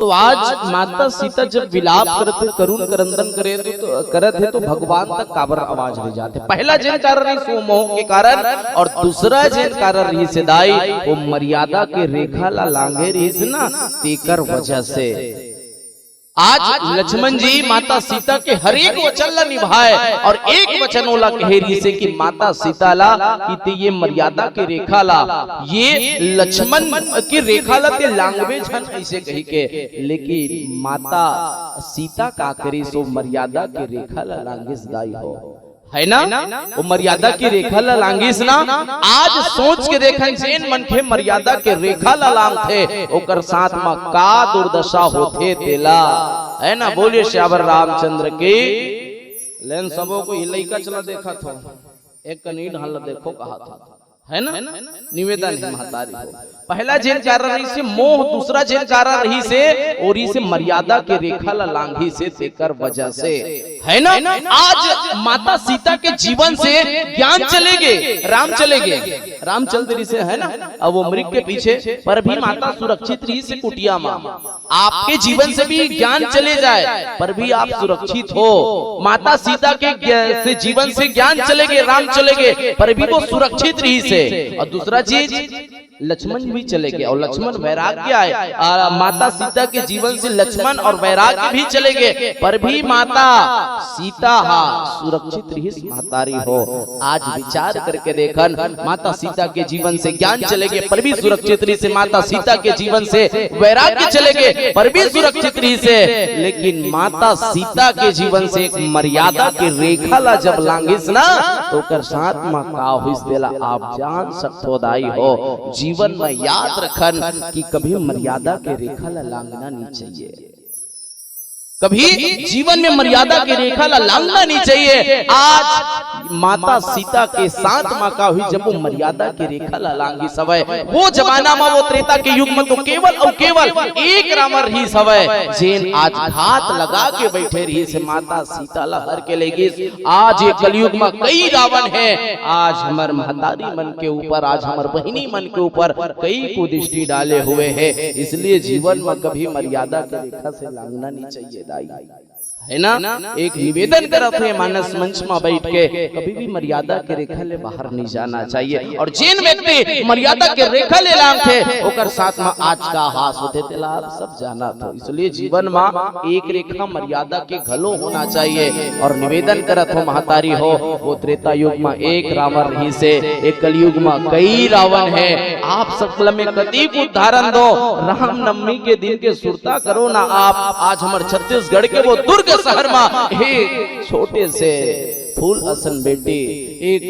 तो आज माता सीता जब विलाप करत हे, करुण करंदन करे तो, तो करत हे, तो भगवान तक काबर आवाज ले जाथे? पहला जेन कारण रहिस वो मोह के कारण, और दूसरा जेन कारण रहिस हे दाई, वो मर्यादा के रेखा ला लांघे रहिस ना, तेकर वजह से। आज लक्ष्मण जी माता सीता के हर एक वचन ला निभाए, और एक वचन ओला कहे रहिस हे कि माता सीता ला, कि ते ये मर्यादा के रेखा ला, ये लक्ष्मण की रेखा ला ते लांघबे झन, ऐसे कही के। लेकिन माता सीता का करिस, वो मर्यादा के रेखा ला लांघिस दाई हो, है ना? वो मर्यादा की रेखा ला लांघिस ना। आज सोच के देखन, जेन मनखे मर्यादा के रेखा ला लांघथे, ओकर साथ म का दुर्दशा होथे तेला, है ना? बोलिए सियावर रामचंद्र की। लेन सबो को ही लइका चला देखत हो, एक कनी ढाल ला देखो कहा था, है ना? निवेदन हे महतारी हो। पहला जेन कारण रहिस हे मोह, दूसरा जेन कारण रहिस हे, ओरी से मर्यादा के रेखा ला लांघिस हे, तेकर वजह से, है ना? आज माता सीता के जीवन से ज्ञान चले गे, राम चले गे, राम चल दे रहिस हे, है ना? अब वो मृग के पीछे, पर भी माता सुरक्षित रहिस हे कुटिया मा। आपके जीवन से भी ज्ञान चले जाए, पर भी आप सुरक्षित हो। माता सीता के ज्ञ-, से जीवन से ज्ञान चले गे, राम चले गे, पर भी वो सुरक्षित रहिस हे। और दूसरा चीज, लक्ष्मण भी चले गे, और लक्ष्मण वैराग्य आए, आ, माता सीता के जीवन से लक्ष्मण और वैराग्य भी चले गे, पर भी माता सीता हा सुरक्षित रहिस महतारी हो। आज विचार करके देखन, माता सीता के जीवन से ज्ञान चले गे, पर भी सुरक्षित रहिस हे, माता सीता के जीवन से वैराग्य चले गे, पर भी सुरक्षित रहिस हे, लेकिन माता सीता के जीवन से एक मर्यादा के रेखा ला जब लांघिस ना, तो ओकर साथ म का होइस तेला आप जान सकथो दाई हो। जीवन म याद रखन कि कभी मर्यादा के रेखा ला लांघना नहीं चाहिए। कभी जीवन में मर्यादा के रेखा ला लांघना नहीं चाहिए। आज माता सीता के साथ म का होइस, जब वो मर्यादा के रेखा ला लांघिस हवय, वो जमाना म, वो त्रेता के युग म तो केवल अउ केवल एक रावण रहिस हवय, जेन आज घात लगा के बैठे रहिस हे, माता सीता ला हर के ले गिस। आज ये कलयुग म कई रावण हे, आज हमर महतारी मन के ऊपर, आज हमर बहिनी मन के ऊपर कई कुदृष्टि डाले हुए हे, इसलिए जीवन म कभी मर्यादा के रेखा से लांघना नहीं चाहिए दाई, है ना? एक निवेदन करत हे मानस मंच म बैठ के, कभी भी मर्यादा के रेखा ले बाहर नहीं जाना चाहिए। और जेन व्यक्ति मर्यादा के रेखा ले लांघथे, ओकर साथ म आज का हास होथे, तेला आप सब जानत हो। इसलिए जीवन म एक रेखा मर्यादा के घलो होना चाहिए। और निवेदन करत हो महतारी हो, वो त्रेता युग म एक रावण रहिस हे, एक कलयुग म कई रावण हे। आप सकल में कतिक उदाहरण दो, रामनवमी के दिन के सुरता करो ना आप। आज हमर छत्तीसगढ़ के वो दुर्ग शहर म एक छोटे से फूल असन बेटी, एक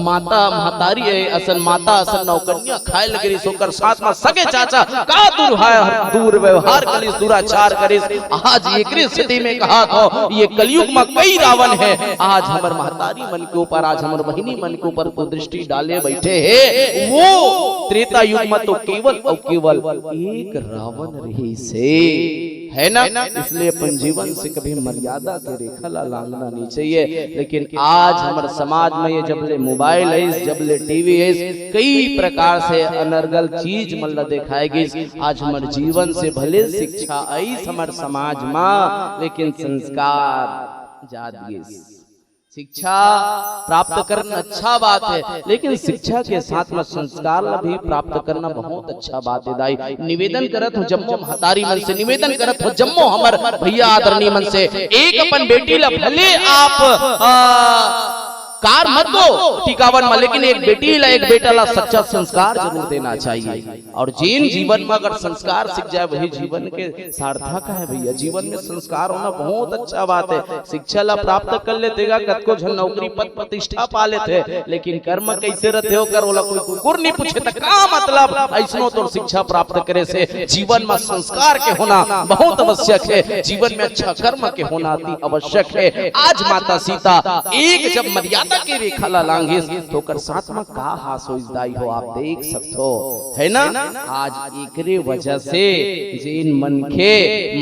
माता महतारी हे असन, माता असन नौकन्या खाए लगे रहिस, ओकर साथ म सगे चाचा का दुर्व्यवहार, दुर्व्यवहार करिस, दुराचार करिस। आज एकरे स्थिति में कहा था, ये कलयुग म कई रावण हे। आज हमर महतारी मन के ऊपर, आज हमर बहिनी मन के ऊपर कुदृष्टि डाले बैठे हे। वो त्रेता युग म तो केवल अउ केवल एक रावण रहिस हे, है ना? इसलिए अपन जीवन से कभी मर्यादा के रेखा ला लांघना नहीं चाहिए। लेकिन आज हमर समाज म ये जब ले मोबाइल आइस, जब ले टीवी आइस, कई प्रकार से अनर्गल चीज मन ला देखाए गिस। आज हमर जीवन से भले शिक्षा आइस हमर समाज म, लेकिन संस्कार जात गिस। शिक्षा प्राप्त करना अच्छा बात हे, लेकिन शिक्षा के साथ म संस्कार ला भी प्राप्त करना बहुत अच्छा बात हे दाई। निवेदन करत हो जम्मो महतारी मन से, निवेदन करत हो जम्मो हमर भैया आदरणीय मन से, एक अपन बेटी ला भले आप, आ, कार मत दो टिकावन म, लेकिन एक बेटी ला, एक बेटा ला सच्चा संस्कार जरूर देना चाहिए। और जेन जीवन म अगर संस्कार सीख जाए, वही जीवन के सार्थक हे भैया। जीवन में संस्कार होना बहुत अच्छा बात हे। शिक्षा ला प्राप्त कर लेथे गा, कतको झन नौकरी पद प्रतिष्ठा पा लेथे, लेकिन कर्म कैसे रथे ओकर, ओला कोई कुकुर नहीं पूछे, त का मतलब? अइसनो तोर शिक्षा प्राप्त करे से जीवन म संस्कार के होना बहुत आवश्यक हे, जीवन में अच्छा कर्म के होना अति आवश्यक हे। आज माता सीता एक जब मर्यादा के रेखा ला लांघिस, तो ओकर साथ म का हास होइस दाई हो, आप देख सकथो, है ना? आज एकरे वजह से जेन मनखे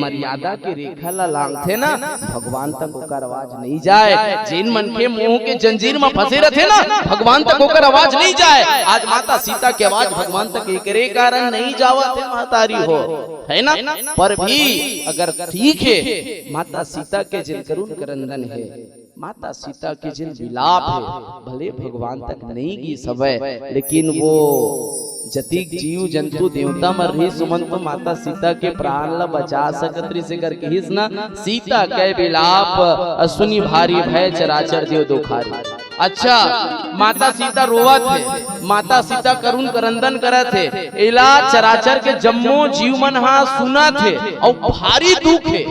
मर्यादा के रेखा ला लांघथे ना, भगवान तक ओकर आवाज नहीं जाए। जेन मनखे मोह के जंजीर म फंसे रथे ना, भगवान तक ओकर आवाज नहीं जाए। आज माता सीता के आवाज भगवान तक एकरे कारण नहीं जावत हे, महतारी हो। हे ना? पर भी अगर ठीक हे, माता सीता के जेन करुण करंदन हे, माता सीता के जेन विलाप हे, भले भगवान तक नइ गिस हवय, लेकिन वो जतिक जीव जंतु देवता मन रहिस, ओमन तो माता सीता के प्राण ल बचा सकत रहिस, एकर कहिस ना, "सीता कै विलाप सुनि भारी भय चराचर देव दुखारी।" अच्छा, माता सीता रोवत हे, माता सीता करुण करंदन करत हे, एला चराचर के जम्मो जीव मन हा सुनत हे अउ भारी दुख हे।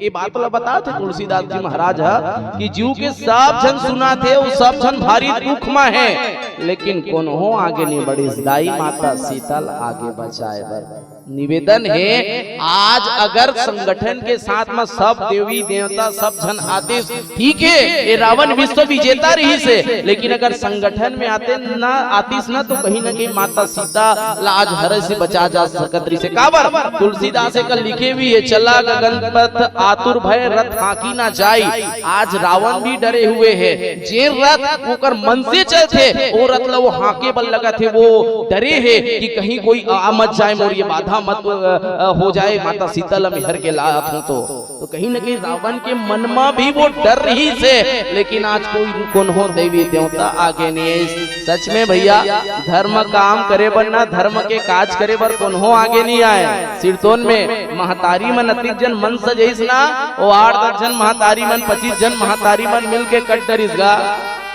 ये बात ला बतात हे तुलसीदास जी महाराज हा कि जीव के सब झन सुनत हे, वो सब झन भारी दुख म हे, लेकिन कोनो आगे नइ बढ़िस। दाई माता सीता ल आगे बचाए बर निवेदन हे, आज अगर संगठन के साथ म सब देवी देवता सब झन आतिस, ठीक हे, ये रावण विश्व विजेता रहिस हे, लेकिन अगर संगठन में आते ना, आतिस ना, तो कहीं ना कहीं माता सीता ला आज हर से बचा जा सकत रहिस हे। काबर? तुलसीदास एकर लिखे भी हे, "चला गगन पथ आतुर भय रथ हाँकी ना जाई।" आज रावण भी डरे हुए हे, जे रथ ओकर मन से चलथे, वो रथ ला वो हाँके बर लगत हे, वो डरे हे कि कहीं कोई आ मत जाए, मोर ये बाधा मत, अ, अ, हो जाए, माता सीता ला मेहर के लात हूँ तो। तो कहीं ना कहीं रावण के मन म भी वो डर रहिस हे, लेकिन आज कोई कोनो देवी देवता आगे नइ आइस। सच में भैया, धर्म काम करे बर ना, धर्म के काज करे बर कोनो आगे नइ आए। सिरतोन में महतारी मन अतिक जन मन सजइस ना, वो आठ दस झन महतारी मन, पच्चीस झन महतारी मन मिल के कट डरिस गा।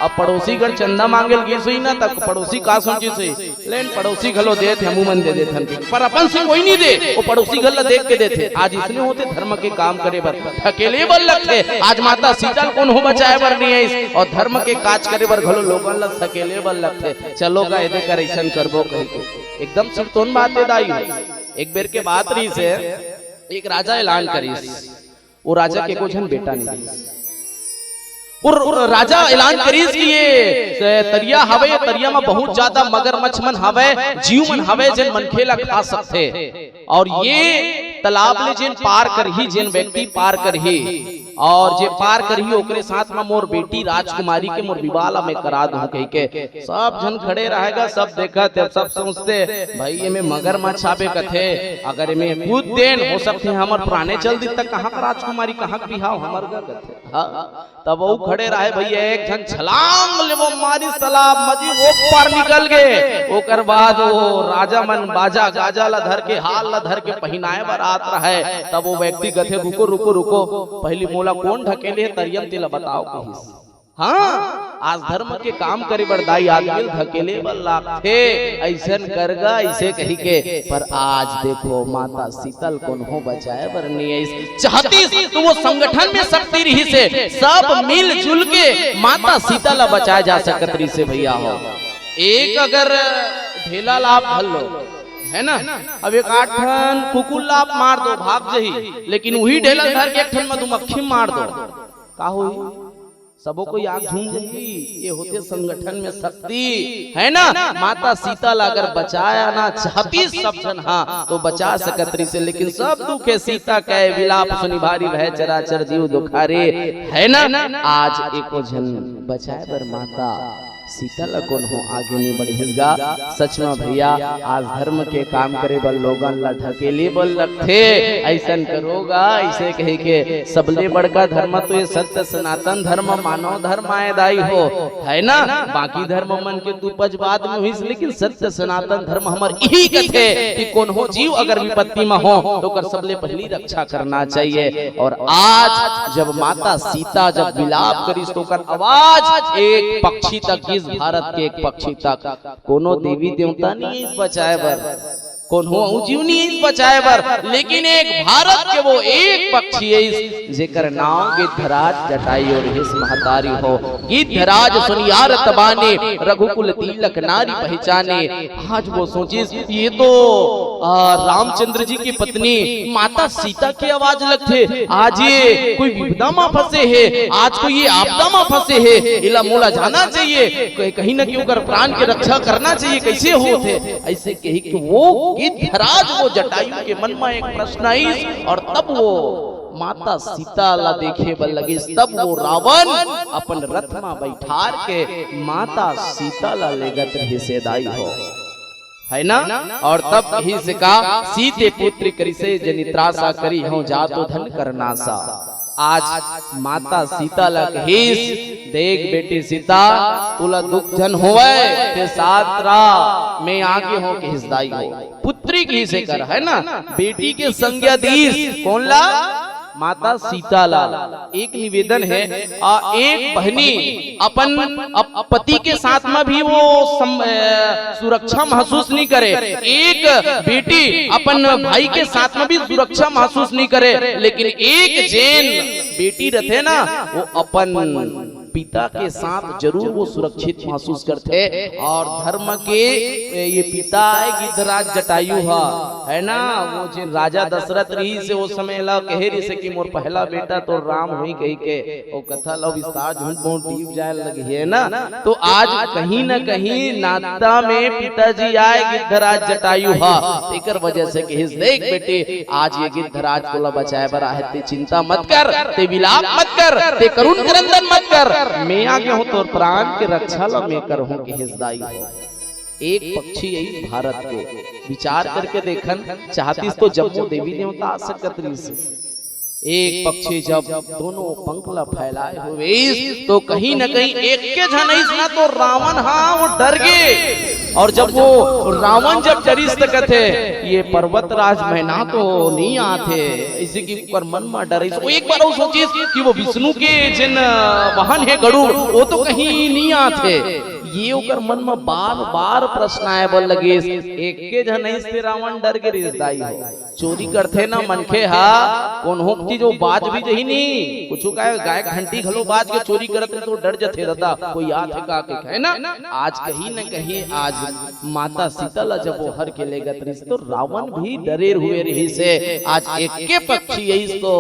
अब पड़ोसी घर चंदा मांगे ल गिस होही ना, त पड़ोसी का सोचिस होही, "लेन पड़ोसी घलो देथे, हमू मन दे देथन।" पर अपन से कोई नइ दे, वो पड़ोसी घर ला देख के देथे। आज इसने होथे धर्म के काम करे बर, ढकेले बर लगथे। आज माता सीता ल कोनो बचाए बर नइ आइस, अउ धर्म के काज करे बर घलो लोगन ला ढकेले बर लगथे। चलो गा, एदे कर अइसन करबो कहिके। एकदम सिरतोन बात हे दाई। एक बेर के बात रहिस हे, एक राजा ऐलान करिस, वो राजा के एको झन बेटा नइ रहिस। वो र-, राजा ऐलान करिस कि ये, ए, तरिया हवे, ये तरिया म बहुत ज्यादा मगरमच्छ मन हवे, जीव मन हवे, जेन मनखे ला खा सकथे। अउ ये तालाब ले जेन पार करही, जेन व्यक्ति पार करही, अउ जे पार करही, ओकरे साथ म मोर बेटी राजकुमारी के मोर विवाह ला मैं करा दूं कहिके सब झन खड़े रहय गा, सब देखत हे, सब सोचथे, "भाई, एमे मगरमच्छ आबे कथे, अगर एमे कूद देन, हो सकथे हमर प्राणे चल दिस, त कहाँ के राजकुमारी, कहाँ के बिहाव हमर गा," कथे। हाँ, तब वो खड़े रहय भैया, एक झन छलांग ले वो मारिस तालाब म जी, वो पार निकल गे। ओकर बाद वो राजा मन बाजा गाजा ला धर के, हार ला धर के पहिनाए बर आत रहय, तब वो व्यक्ति कथे, "रुको, रुको, रुको, पहिली मोला कोन ढकेले हे तरिया म, तेला बताव," कहिस। हाँ, आज धर्म के काम करे बर दाई आदमी ल ढकेले बर लागथे, "अइसन कर गा," अइसे कहिके। पर आज देखो, माता सीता ल कोनो बचाए बर नइ आइस। चाहतिस तो वो संगठन में शक्ति रहिस हे, सब मिलजुल के माता सीता ला बचाए जा सकत रहिस हे भैया हो। एक अगर ढेला ला आप धर लो, है ना, अब एक आठ ठन कुकुर ला आप मार दो, भाग जही, लेकिन उही ढेला ल धर के एक ठन मधुमक्खी मार दो, का होही? सबो कोई आग झूम जाही। ये होथे संगठन में शक्ति, है ना? माता सीता ला अगर बचाना चाहतिस सब झन हा, तो बचा सकत रहिस हे, लेकिन सब दुखे सीता कै, विलाप सुनि भारी भय चराचर जीव दुखारे, है ना? आज एको झन बचाए बर माता सीता ला कोनो आगे नइ बढ़िस गा। सच म भैया, आज धर्म के काम करे बर लोगन ला ढकेले बर लगथे। अइसन करो गा, अइसे कहिके सबले बड़का धर्म तो ये सत्य सनातन धर्म, मानव धर्म आय दाई हो, है ना? बाकी धर्म मन के तो उपज बाद में होइस, लेकिन सत्य सनातन धर्म हमर इही कथे कि कोनो जीव अगर विपत्ति म हो, तो ओकर सबले पहिली रक्षा करना चाहिए। अउ आज जब माता सीता जब विलाप करिस, तो ओकर आवाज एक पक्षी तक गिस, भारत के एक पक्षी तक। कोनो देवी देवता नइ आइस बचाए बर, कोनो अउ जीव नइ आइस बचाए बर, लेकिन एक भारत के वो एक पक्षी आइस, जेकर नाम गिद्धराज जटायु रहिस महतारी हो। गिद्धराज सुनि आरत बाने, रघुकुल तिलक नारी पहिचाने। आज वो सोचिस, ये तो, आ, रामचंद्र जी की पत्नी माता सीता के आवाज लगथे। आज ये कोई विपदा म फंसे हे, आज कोई ये आपदा म फंसे हे, एला मोला जाना चाहिए, कहीं, कहीं ना कहीं ओकर प्राण के रक्षा करना चाहिए, कैसे होथे? ऐसे कही कि वो गिद्धराज वो जटायु के मन म एक प्रश्न आइस अउ तब वो माता सीता ला देखे बर लगिस, तब वो रावण अपन रथ म बैठार के माता सीता ला लेगत रहिस हे दाई हो। है ना? और तब कहिस का, सीते पुत्र करिसे जनि त्रासा, करिहौं जातु धन कर नासा। आज माता सीता ला कहिस, देख बेटी सीता, तोला दुख झन होवय, तें सात रह, मैं आगे हौं कहिस दाई हो। पुत्री कहिस एकर, है ना? बेटी के संज्ञा दीस, कोन ला? माता सीता ला। एक निवेदन हे, आ, एक बहिनी अपन अप-, पति के साथ में भी वो सम-, अ, सुरक्षा महसूस नहीं करे, एक बेटी अपन भाई के साथ में भी सुरक्षा महसूस नहीं करे, लेकिन एक जेन बेटी रथे ना, वो अपन पिता के साथ जरूर वो सुरक्षित महसूस करथे। और धर्म के ये पिता आय गिद्धराज जटायु ह, है ना, वो जेन राजा दशरथ रहिस हे, वो समय ला कहे रहिस हे कि मोर पहला बेटा तो राम होही कहिके, वो कथा ला विस्तार झूठ बहुत डीप जाए लगी है ना। तो आज कहीं ना कहीं नाता में पिताजी आय गिद्धराज जटायु ह, तेकर वजह से कहिस, देख बेटी, आज ये गिद्धराज तोला बचाए बर आहे, तें चिंता मत कर, तें विलाप मत कर, तें करुण क्रंदन मत कर, मैं आगे हौं, तोर प्राण के रक्षा ला मैं करहूं कहिस दाई हो। एक पक्षी आइस भारत के, विचार करके देखन चाहतिस तो जम्मो देवी देवता आ सकत रहिस। एक पक्षी जब दोनों पंख ला फैलाए हुए आइस, तो कहीं न कहीं एके झन आइस ना, तो रावण हा वो डर गे। और जब वो रावण जब डरिस त कथे, ये पर्वत राज मैना तो नहीं आथे, इसे कि ओकर मन में डर आइस। वो एक बार वो सोचिस कि वो विष्णु के जेन वाहन हे गरुड़, वो तो कहीं नहीं आथे। ये ओकर मन में बार बार प्रश्न आए बर लगिस। एके झन आइस ते रावण डर गे रहिस दाई हो। चोरी करथे ना मनखे हा, कोनो चीज वो बाज भी जही नी, कुछु काय गाय घंटी घलो बाज के चोरी करत रहे तो डर जथे दादा, कोई आथे का के, है ना? आज कहीं न कहीं आज माता सीता ला जब वो हर के लेगत रहिस तो रावण भी डरे हुए रहिस हे। आज एके पक्षी आइस तो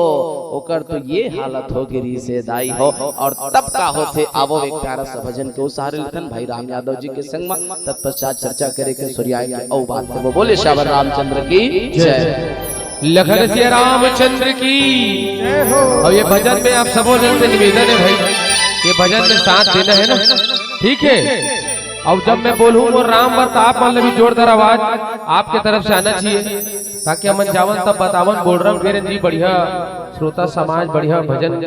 ओकर तो ये हालत हो गे रहिस हे दाई हो। और तब का होथे, आवो एक प्यारा सा भजन के ओ सहारे लेथन भाई राम यादव जी के संग में, तत्पश्चात चर्चा करे के सुरियाए के अउ बात करबो। बोले सियावर रामचंद्र की जय। लखन सिया रामचंद्र की। अब ये भजन में आप सबो जन से निवेदन है भाई, ये भजन में साथ देना है ना, ठीक है? अब जब मैं बोलूँ वो राम बर, तो आप मन ले भी जोरदार आवाज आपके तरफ से आना चाहिए, ताकि हमन जावन तब बतावन। बोल रहा हूँ फिर जी, बढ़िया श्रोता समाज बढ़िया भजन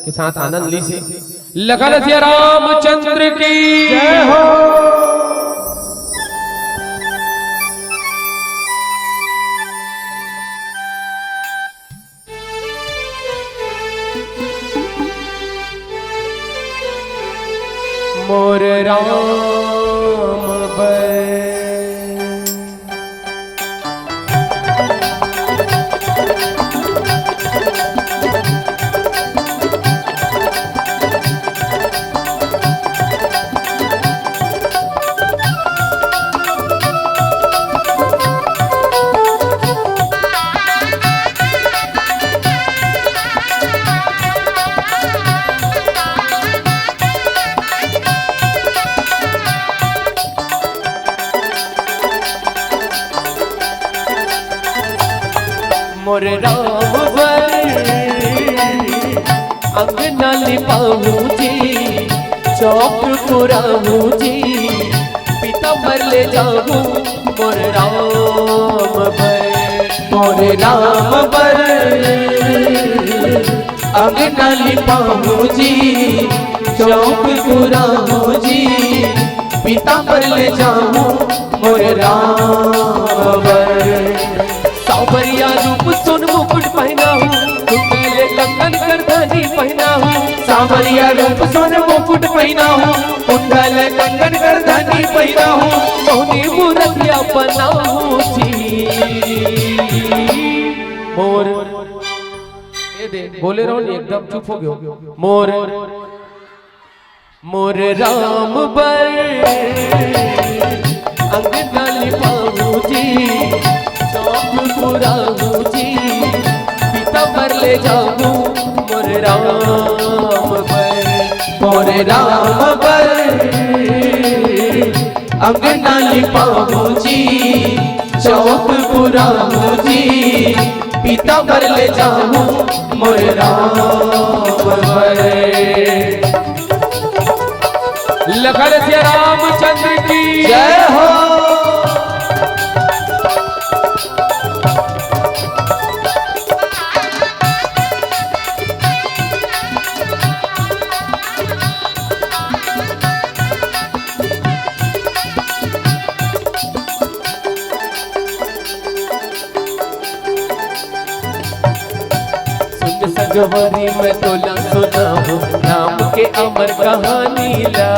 के साथ आनंद लीस। लखन सिया रामचंद्र की जय हो। मोर राम बर। मोर राम बर अंगना लिपाहूँ जी, चौक पुराहूँ जी, पीताम्बर ले जाहूँ मोर राम बर, मोर राम बर अंगना लिपाहूँ जी, चौक पुराहूँ जी, पीताम्बर ले जाहूँ मोर राम बर। सावरिया रूप सोन मुकुट पहनाहूँ, कुंडल कंगन करधनी पहनाहूँ। सावरिया रूप सोन मुकुट पहनाहूँ, कुंडल कंगन करधनी पहनाहूँ। मोहनी मूरतिया बनाहूँ जी। मोर, ए दे, बोले रहो नी, एकदम चुप हो गयो। मोर, मोर राम बर अंगना लिपाहूँ जी, चौक पुराहूँ जी, पीताम्बर ले जाहूँ मोर राम बर, मोर राम बर अंगना लिपाहूँ जी, चौक पुराहूँ जी, पीताम्बर ले जाहूँ मोर राम बर। लखन सिया रामचंद्र की जय हो। गवारी मैं तोला सुनाहूँ राम के अमर कहानी ला।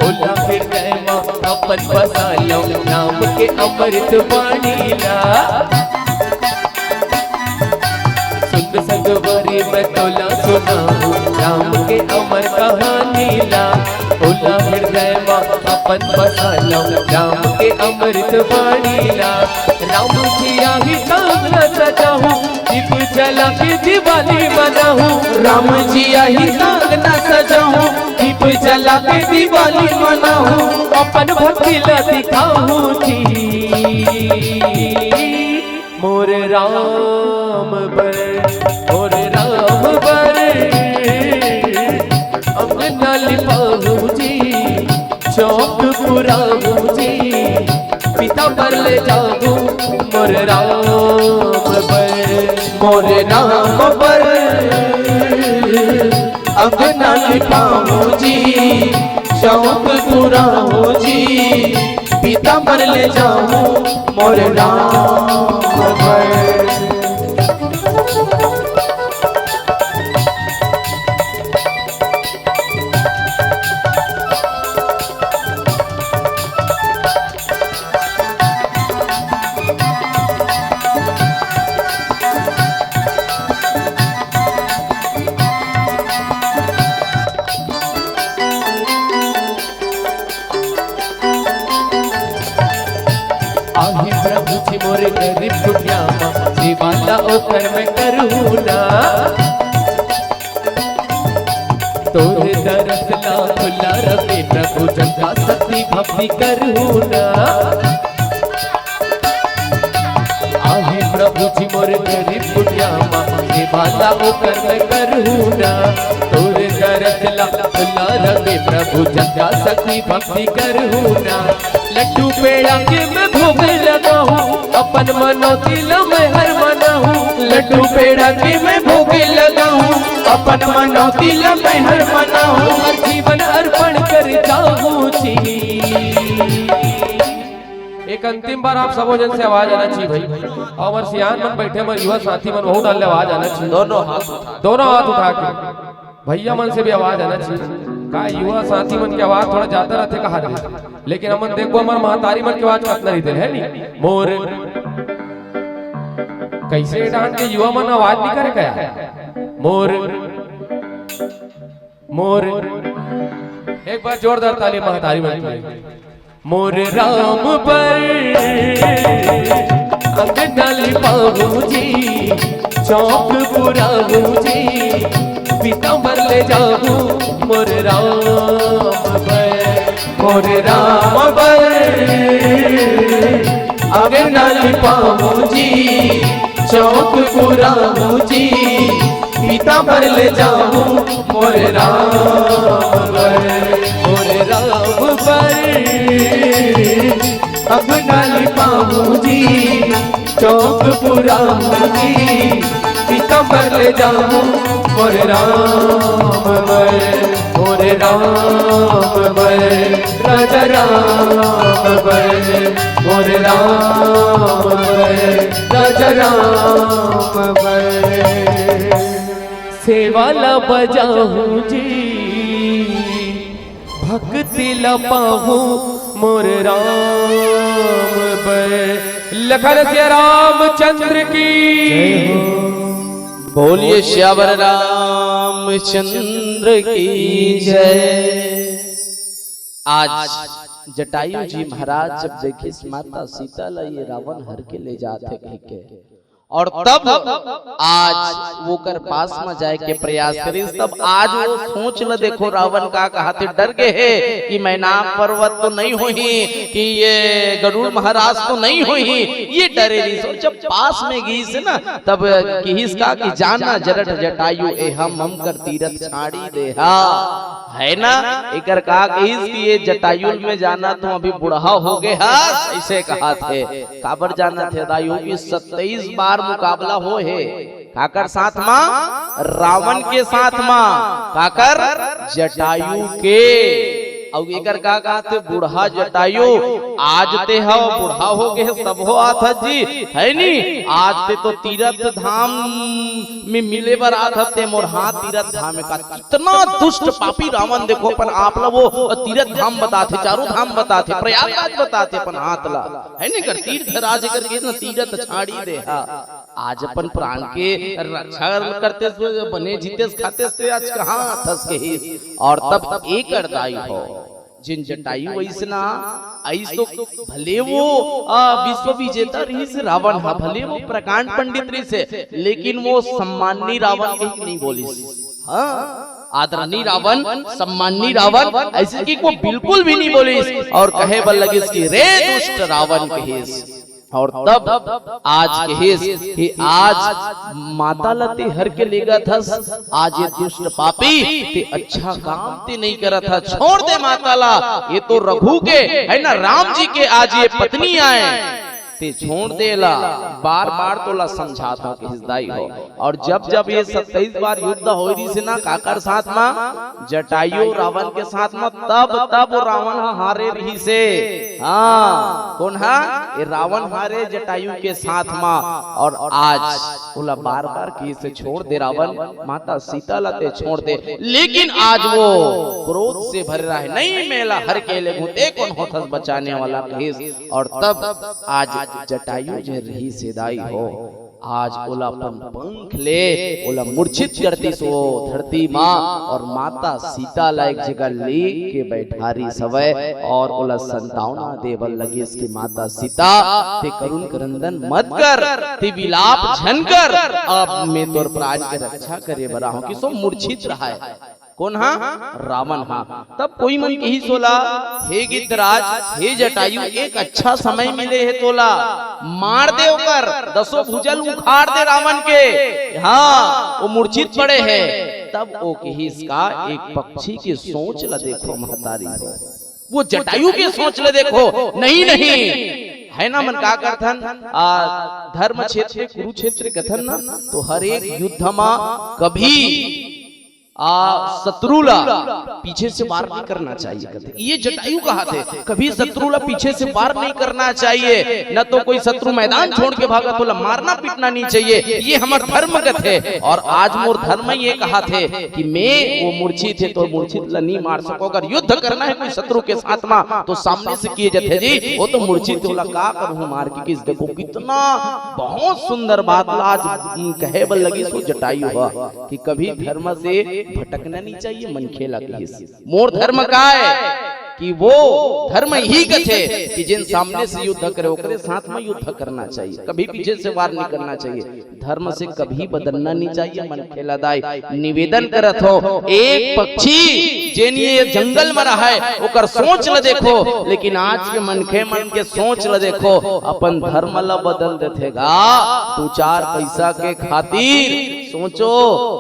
ओला हृदय म अपन बसा लव राम के अमृत बाणी ला। सुन संगवारी मैं तोला सुनाहूँ राम के अमर कहानी ला। ओला हृदय म अपन बसा लव राम के अमृत बाणी ला। राम जी आही संग न सजाहूँ, दीप जला के दिवाली मनाहूँ। राम जी आही संग न सजाहूँ, दीप जला के दिवाली मनाहूँ। अपन भक्ति ला दिखाहूँ जी। मोर राम बर, मोर राम बर, अंगना लिपाहूँ जी, चौक पुराहूँ जी, पीतांबर ले जाहूँ मोर राम बर, मोर राम बर, अंगना लिपाहूँ जी, चौक पुराहूँ जी, पीतांबर ले जाहूँ मोर राम बर। आही प्रभु जी मोर गरीब कुटिया म, सेवा ला ओकर मैं करहूँ ना। तोर दरस ला खुला रखे प्रभु, जग ला शक्ति भक्ति करहूँ ना। आही प्रभु जी मोर गरीब कुटिया म, सेवा ला ओकर मैं करहूँ ना। तोर दरस ला खुला रखे प्रभु, जग ला शक्ति भक्ति करहूँ ना। लड्डू पेड़ा के मैं भोग लगाहूँ, अपन मनौती ला मैं हर मनाहूँ। लड्डू पेड़ा के मैं भोग लगाहूँ, अपन मनौती ला मैं हर मनाहूँ। हर जीवन अर्पण कर जाहूँ जी। एक अंतिम बार आप सबो झन से आवाज आना चाहिए भाई। अउ हमर सियान मन बैठे, हमर युवा साथी मन, वहू डाल ले आवाज आना चाहिए। दोनों हाथ उठा के। दोनों हाथ उठा के। भैया मन से भी आवाज आना चाहिए। का युवा साथी मन के आवाज थोड़ा ज्यादा रहिथे कहा दे, लेकिन हमन देखबो हमर महतारी मन के आवाज कतना रहिथे, है नी? मोर, कैसे डाहन के युवा मन आवाज नहीं करे का? मोर, मोर, एक बार जोरदार ताली महतारी मन के। मोर राम बर अंगना लिपाहूँ जी, चौक पुराहूँ जी, पीतांबर ले जाहूँ मोर राम बर। मोर राम बर अंगना लिपाहूँ जी, चौक पुराहूँ जी, पीतांबर ले जाहूँ मोर राम बर, मोर राम बर। अंगना लिपाहूँ जी, चौक पुराहूँ जी, पीतांबर ले जाहूँ मोर राम बर, मोर राम बर, राजा राम बर, मोर राम बर, राजा राम बर। सेवा ला बजाहूँ जी, भक्ति ला पाहूँ मोर राम बर। लखन सिया रामचंद्र की। जय हो। बोलिए सियावर रामचंद्र की जय। आज जटायु जी महाराज जब देखिस माता सीता ला ये रावण हर के ले जात हे कहिके, और तब आज ओकर पास म जाए के प्रयास करिस, तब आज वो सोच ल देखो, रावण का कहाथे, डर गे हे कि मैना पर्वत तो नहीं होही, कि ये गरुड़ महाराज तो नहीं होही, ये डरे रहिस। और जब पास में गिस ना, तब किहिस का कि जाना जरठ जटायु, एहा मम कर तीरथ छाड़ी देहा। है ना? एकर का कहिस कि ये जटायुल में जाना तो अभी बुढ़ा हो गए हस, ऐसे कहाथे। काबर जाना थे दाई हो कि सत्ताईस बार मुकाबला हो हे। काकर साथ मा? रावण के साथ मा। काकर? जटायु के। अउ एकर का कहत हे, बूढ़ा जटायु, आज ते ह बूढ़ा हो गे, तब हो आथस जी, है नी? आज ते तो तीरथ धाम में मिले बर आथस ते मोर हाथ तीरथ धाम में का। इतना दुष्ट पापी रावण, देखो अपन आप ला वो तीरथ धाम बताथे, चारों धाम बताथे, प्रयागराज बताथे अपन हाथ ला, है नी? कर तीर्थ राज करके ना तीरथ छाड़ी दे हा। आज अपन प्राण के रक्षा करते बने जीतेस खातेस ते आज कहाँ आथस कहिस। और तब एकर दाई हो, जेन जटायु अइसना, अइस तो भले वो, आ, विश्व विजेता रहिस रावण हा, भले वो प्रकांड पंडित रहिस हे, लेकिन वो सम्माननीय रावण कहिके नहीं बोलिस। हाँ, आदरणीय रावण, सम्माननीय रावण, अइसे कहिके वो बिल्कुल भी नहीं बोलिस। और कहे बर लगिस कि रे दुष्ट रावण कहिस। और तब आज कहिस कि आज माता ला ते हर के लेगत हस, आज ये दुष्ट पापी ते अच्छा काम ते नहीं करत हस, छोड़ दे माता ला, ये तो रघु के है ना, राम जी के आज ये पत्नी आय, ते छोड़ दे ला, बार बार तोला समझात हंव कहिस दाई हो। और जब जब ये सत्ताईस बार युद्ध होय रहिस हे ना, काकर साथ मा? जटायु रावण के साथ मा, तब तब वो रावण ह हारे रहिस हे। हाँ, कोन हा? ये रावण हारे जटायु के साथ मा। और आज ओला बार बार कहिस हे छोड़ दे रावण, माता सीता ला ते छोड़ दे, लेकिन आज वो क्रोध से भरे रहे, नहीं, मैं ला हर के लेगहूं, ते कोन होथस बचाने वाला कहिस। और तब आज जटायु जे रहिस हे दाई हो, आज ओला अपन पंख ले ओला मूर्छित कर दिस ओ धरती मा, और माता सीता ला एक जगह ले के बैठारिस हवय और ओला संतावना दे बर लगिस कि माता सीता, ते करुण क्रंदन मत कर, ते विलाप झन कर, अब मैं तोर प्राण के रक्षा करे बर आहूं। कइसो मूर्छित रहय, कोन हा? रावण हा। तब कोई मन कहिस ओला, हे गिद्धराज, हे जटायु, एक अच्छा समय मिले हे तोला, मार दे ओकर, दसों भुजा ल उखाड़ दे रावण के। हाँ, वो मूर्छित पड़े हे। तब वो कहिस का, एक पक्षी के सोच ला देखो महतारी हो, वो जटायु के सोच ला देखो। नहीं, नहीं, है ना, मन का करथन, आ, धर्म क्षेत्र कुरुक्षेत्र कथन ना, तो हर एक युद्ध मा कभी आ, शत्रु ला पीछे से वार नहीं करना चाहिए कथे। ये जटायु कहत हे, कभी शत्रु ला पीछे से वार नहीं करना चाहिए, न तो कोई शत्रु मैदान छोड़ के भागा तो ला मारना पीटना नहीं चाहिए, ये हमर धर्म कथे। और आज मोर धर्म ये कहत हे कि मैं वो मूर्छित हे तो मूर्छित ला नहीं मार सको, अगर युद्ध करना है कोई शत्रु के साथ मा तो सामने से किए जथे जी, वो तो मूर्छित हे, ओला का करहूं मार के किस। देखो कितना बहुत सुंदर बात ला आज कहे बर लगिस ओ जटायु ह। कि कभी धर्म से भटकना नहीं चाहिए मनखे ला कहिस। मोर धर्म काय कि वो धर्म ही कथे कि जेन सामने से युद्ध करे ओकरे साथ में युद्ध करना चाहिए, कभी पीछे से वार नहीं करना चाहिए। धर्म से कभी बदलना नहीं चाहिए मनखे ला दाई। निवेदन करत हो, एक पक्षी जेन ये जंगल में रहय ओकर सोच ल देखो, लेकिन आज के मनखे मन के सोच ल देखो, अपन धर्म ल बदल देथे गा दू चार पैसा के खातिर। सोचो,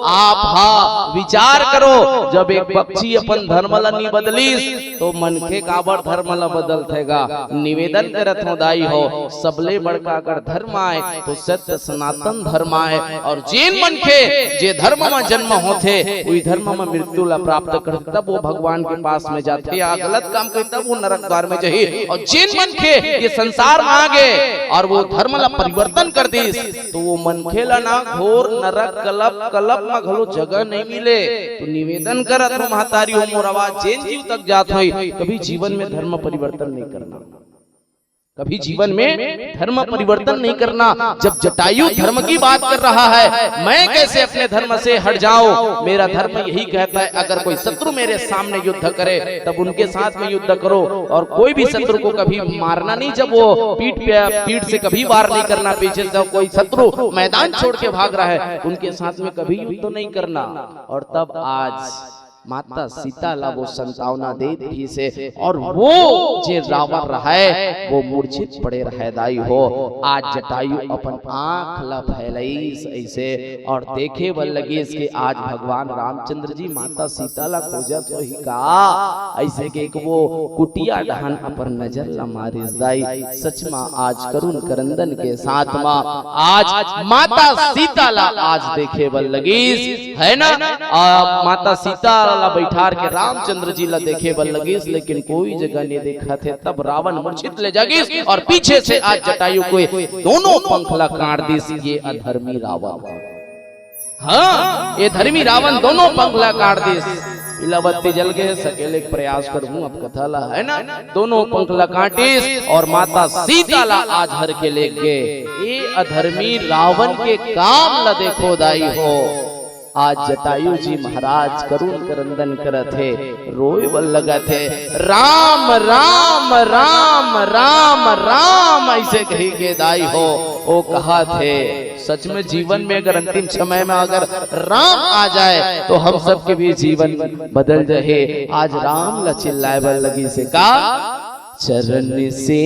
आप हा विचार करो, जब एक पक्षी अपन धर्म ला नहीं बदलिस तो मनखे काबर धर्म ला बदलथे गा। निवेदन करत हो दाई हो, सबले बड़का अगर धर्म आय तो सत्य सनातन धर्म आय। और जेन मनखे जे धर्म में जन्म होथे उही धर्म में मृत्यु ला प्राप्त कर, तब वो भगवान के पास में जाथे, या गलत काम करे तब वो नरक द्वार में जही। और जेन मनखे ये संसार में आ गे और वो धर्म ला परिवर्तन कर दिस तो वो मनखे ला ना घोर नरक कलप कलप म घलो जगह नहीं मिले। तो निवेदन करत हो महतारी हो मोर आवाज जेन जीव तक जात होई, कभी जीवन में धर्म परिवर्तन नहीं करना, कभी जीवन में धर्म परिवर्तन नहीं करना। जब जटायु धर्म की बात कर रहा है, मैं कैसे अपने धर्म से हट जाऊं? मेरा धर्म यही कहता है अगर कोई शत्रु मेरे सामने युद्ध करे तब उनके साथ में युद्ध करो, और कोई भी शत्रु को कभी मारना नहीं। जब वो पीठ पे, पीठ से कभी वार नहीं करना, पीछे से कोई शत्रु मैदान छोड़ के भाग रहा है उनके साथ में कभी युद्ध तो नहीं करना। और तब आज माता सीता ला वो संतावना दे दिस हे और वो जे रावण रहय वो मूर्छित पड़े रहय दाई हो। आज जटायु अपन आंख ला फैलाइस ऐसे और देखे बर लगिस कि आज भगवान रामचंद्र जी माता सीता ला खोजत होही का। ऐसे के एक वो कुटिया डहन अपन नजर ला मारिस दाई। सच मा आज करुण करंदन के साथ मा आज माता सीता ला आज देखे बर लगिस, है ना? आ, माता सीता ला बैठार के रामचंद्र जी ला देखे बर लगिस, लेकिन कोई जगह नहीं देखत हे। तब रावण मूर्छित ले जागिस और पीछे से आज जटायु के दोनों पंख ला काट दिस। ये अधर्मी रावण, हाँ, ये धर्मी रावण दोनों पंख ला काट दिस। पीला बत्ती जल गए, सकेले के प्रयास करहूं अब कथा ला, है ना? दोनों पंख ला काटिस और माता सीता ला आज हर के ले गए। ये अधर्मी रावण के काम ला देखो दाई हो। आज जटायु जी महाराज करुण क्रंदन करत हे, रोए बर लगत हे, "राम, राम, राम, राम, राम," ऐसे कही के दाई हो, ओ कहत हे। सच में जीवन में अगर अंतिम समय में अगर राम आ जाए तो हम सबके भी जीवन बदल जाए। आज राम ला चिल्लाए बर लगिस हे का? "चरण से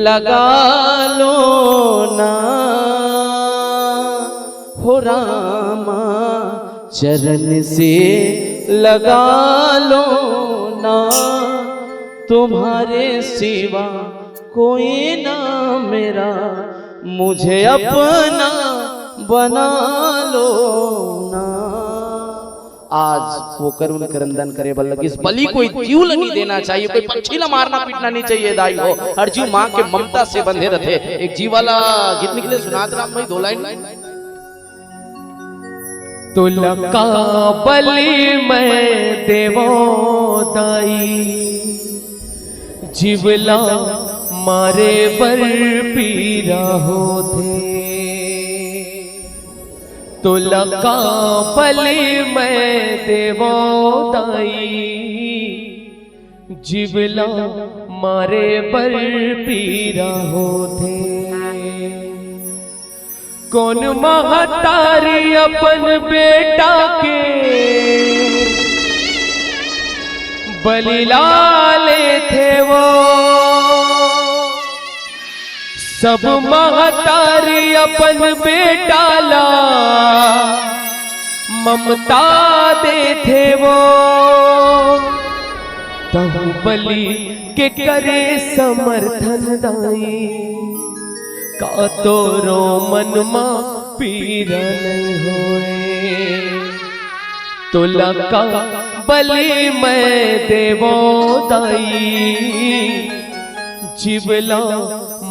लगा लो ना, हो रामा, चरण से लगा लो ना, तुम्हारे सिवा कोई ना मेरा, मुझे अपना बना लो ना।" आज वो करुण क्रंदन करे बर लगिस। बलि कोई जीव ल नहीं देना चाहिए, कोई पक्षी ला मारना पीटना नहीं चाहिए दाई हो। हर जीव माँ के ममता से बंधे रहते। एक जीव वाला गीत निकले, सुनात राम भाई, दो लाइन। "तुला का बलि मैं देवो दाई, जीव ला मारे बर पीरा होथे। तुला का बलि मैं देवो दाई, जीव ला मारे बर पीरा होथे। कोन महतारी अपन बेटा के बलि ला लेथे वो, सब महतारी अपन बेटा ला ममता देथे वो, तहु बलि के करे समर्थन दाई, का तोरो मन मा पीरा नहीं होए? तुला का बलि मैं देवो दाई, जीव ला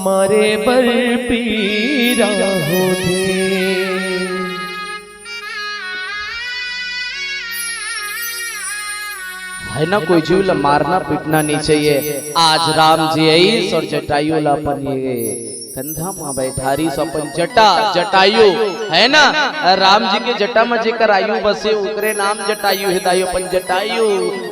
मारे बर पीरा होथे।" है ना, कोई जीव ला मारना पीटना नहीं चाहिए। आज राम जी आइस और जटायु ला अपन ये कंधा मा बैठारिस, अपन जटा, जटायु, है ना, राम जी के जटा मा जेकर आयु बसे ओकरे नाम जटायु हे दाई। अपन जटायु,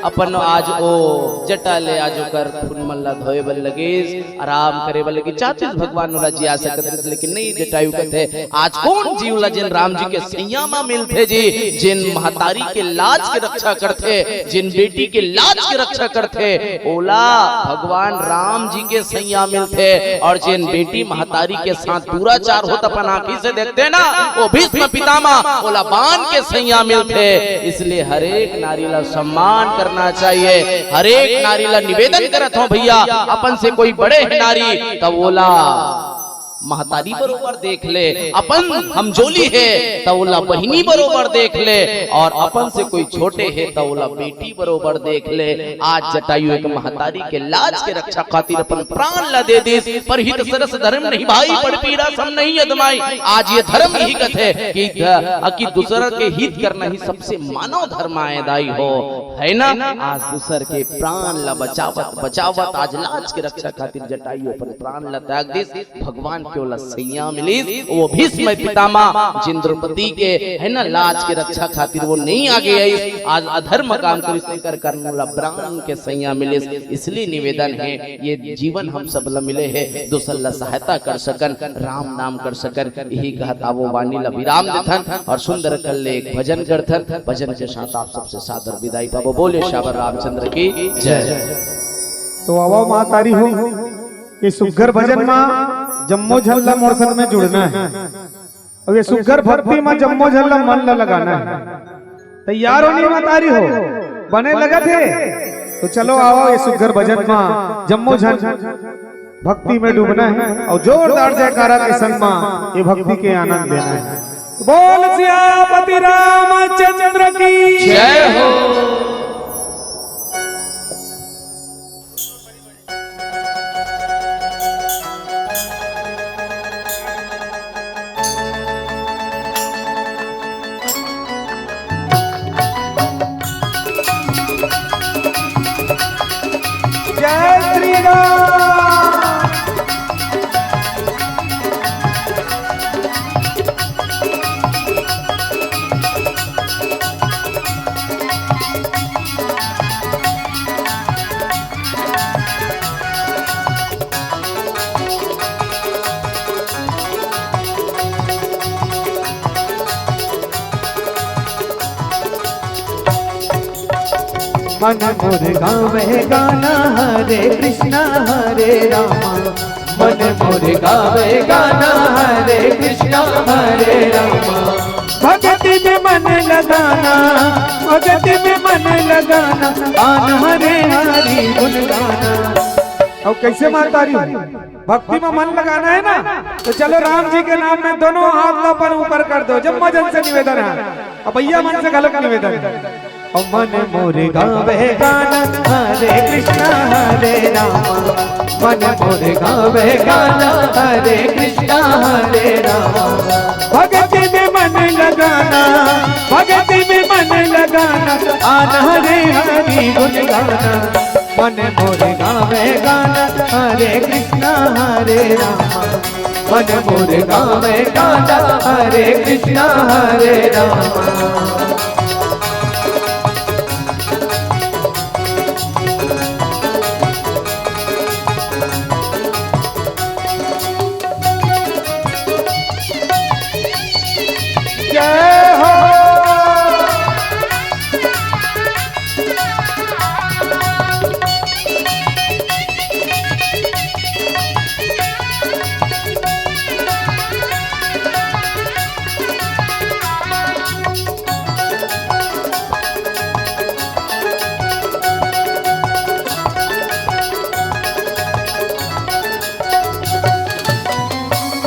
अपन आज ओ जटा ले आज ओकर खून मन ला धोए बर लगिस, आराम करे बर लगिस। चाहतिस भगवान ओला जिया सकत रहिस, लेकिन नहीं, जटायु कथे, आज कोन जीव ला जेन राम जी के सैया मा मिलथे जी, जेन महतारी के लाज के रक्षा करथे, जेन बेटी के लाज के रक्षा करथे, ओला भगवान राम जी के सैया मिलथे। और जेन बेटी महतारी के साथ दुराचार होत अपन आँखी से देखथे ना, वो भीष्म पितामह ओला बाण के सैया मिलथे। इसलिए हर एक नारी ला सम्मान करना चाहिए। हर एक नारी ला निवेदन करत हूँ भैया, अपन से कोई बड़े हे नारी, तब ओला महतारी बरोबर देख ले, अपन हमजोली हे त ओला बहिनी बरोबर देख ले, और अपन से कोई छोटे हे त ओला बेटी बरोबर देख ले। आज जटायु एक महतारी के लाज के रक्षा खातिर अपन प्राण ला दे दिस, पर हित सरस धर्म नहीं भाई, बड़ पीरा सम नहीं अदमाई। आज ये धर्म यही कथे कि ध-, कि दूसर के हित करना ही सबसे मानव धर्म आय दाई हो, है ना? आज दूसर के प्राण ला बचावत बचावत आज लाज के रक्षा खातिर जटायु अपन प्राण ला त्याग दिस। भगवान के ओला सैया मिलिस, वो भीष्म पितामह जिन द्रौपदी के, है ना, लाज के रक्षा खातिर वो नहीं आगे आइस, आज अधर्म काम करिस, तेकर कारण ओला बाण के सैया मिलिस। इसलिए निवेदन हे, ये जीवन हम सब ला मिले हे, दूसर ला सहायता कर सकन, राम नाम कर सकन। यही कहत आवो वाणी ला विराम देथन और सुंदर कल ले एक भजन करथन। भजन के साथ आप सबसे सादर विदाई पाबो। बोले सियावर रामचंद्र की जय। तो आवा महतारी हो, ये सुग्घर भजन मा जम्मो झन ला मोर संग में जुड़ना हे। अब ये सुग्घर भक्ति मा जम्मो झन ला मन ला लगाना हे। तैयार हो नी महतारी हो? बने लगत हे? तो चलो आवा ये सुग्घर भजन मा जम्मो झन भक्ति में डूबना हे और जोरदार जयकारा के संग मा ये भक्ति के आनंद लेना हे। बोल सियापति रामचंद्र की जय हो। मन मोर गावे गाना, हरे कृष्णा हरे रामा। मन मोर गावे गाना, हरे कृष्णा हरे रामा। भक्ति में मन लगाना, भक्ति में मन लगाना, आना हरे हरि गुण गाना। अब कैसे माता री? भक्ति में मन लगाना है ना, तो चलो राम जी के नाम में दोनों हाथ ला अपन ऊपर कर दो, जब मजन से निवेदन है। अब भैया मन से गलत निवेदन है। और मन मोर गावे गाना, हरे कृष्णा हरे रामा। मन मोर गावे गाना, हरे कृष्णा हरे रामा। भक्ति में मन लगाना, भक्ति में मन लगाना, आना हरे हरि गुण गाना। मन मोर गावे गाना, हरे कृष्णा हरे रामा। मन मोर गावे गाना, हरे कृष्णा हरे रामा। जय हो।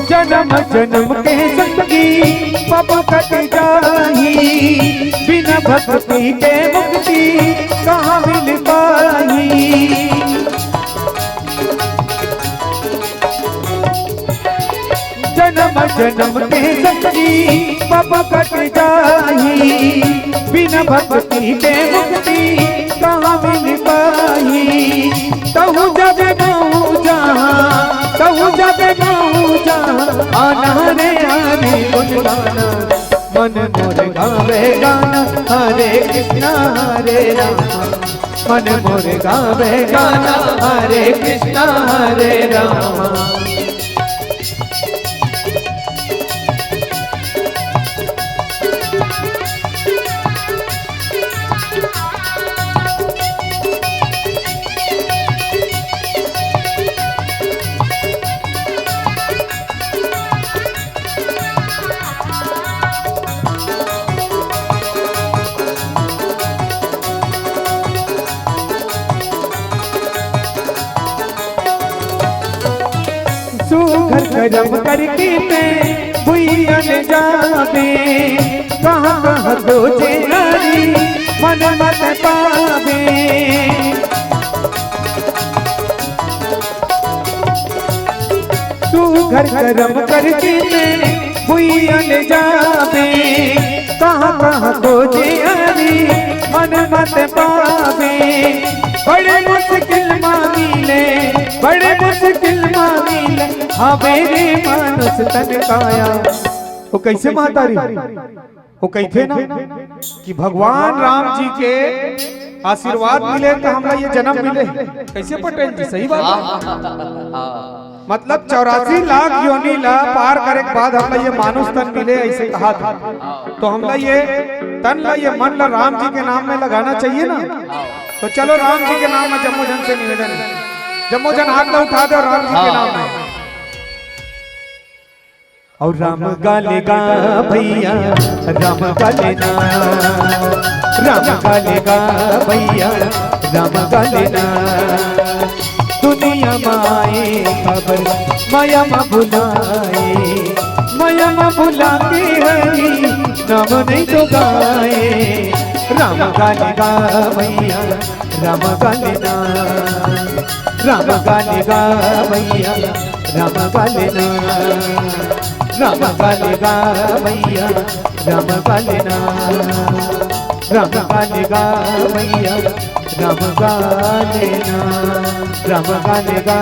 जन्म जन्म के संगी पाप कट जाही, बिना भक्ति के मुक्ति कहाँ मिल पाही। जन्म जन्म के संगी पाप कट जाही, बिना भक्ति के मुक्ति कहाँ मिल पाही। तहु जाबे महूँ जहाँ, तहु जाबे महूँ जहाँ, आना रे हरि गुण गाना। मन मोर गावे गाना, हरे कृष्णा हरे रामा। मन मोर गावे गाना, हरे कृष्णा हरे रामा। सुघर करम करके ते भुइयाँ ले जाबे, कहाँ कहाँ खोजे हरि मन मत पाबे। सुघर करम करके ते भुइयाँ ले जाबे, कहाँ कहाँ खोजे हरि मन मत पाबे। बड़े मुश्किल मा मिले, बड़े मुश्किल मा मिले, हवे रे मानुष तन काया। वो कैसे माता री? वो कहिथे ना कि भगवान राम जी के आशीर्वाद मिले त हमला ये जन्म मिले। कैसे पटेल जी, सही बात है? मतलब चौरासी लाख योनि ला पार करे के बाद हमला ये मानुष तन मिले, ऐसे कहा था। तो हमला ये तन ला, ये मन ला राम जी के नाम में लगाना चाहिए ना। तो चलो राम जी के नाम में जम्मो जन से निवेदन है, जम्मो जन हाथ ला उठा दो राम जी के नाम में। और राम गा ले गा भैया, राम गा ले ना, राम गा ले गा भैया, राम गा ले ना। दुनिया मा आए खबर, माया मा भुलाए, माया मा भुला के हरि नाम नहीं तो गाए। राम गा ले गा भैया, राम गा ले ना, राम गा ले गा भैया, राम गा ले ना, राम गा ले गा भैया, राम गा ले ना। राम गाने गा भैया, राम गाने ना, राम गाने गा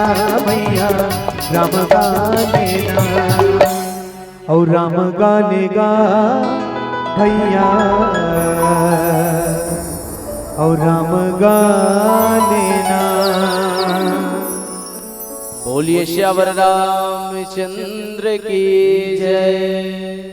भैया, राम गाने ना। और राम गाने गा भैया, और राम गाने ना। बोलिए सियावर रामचंद्र की जय।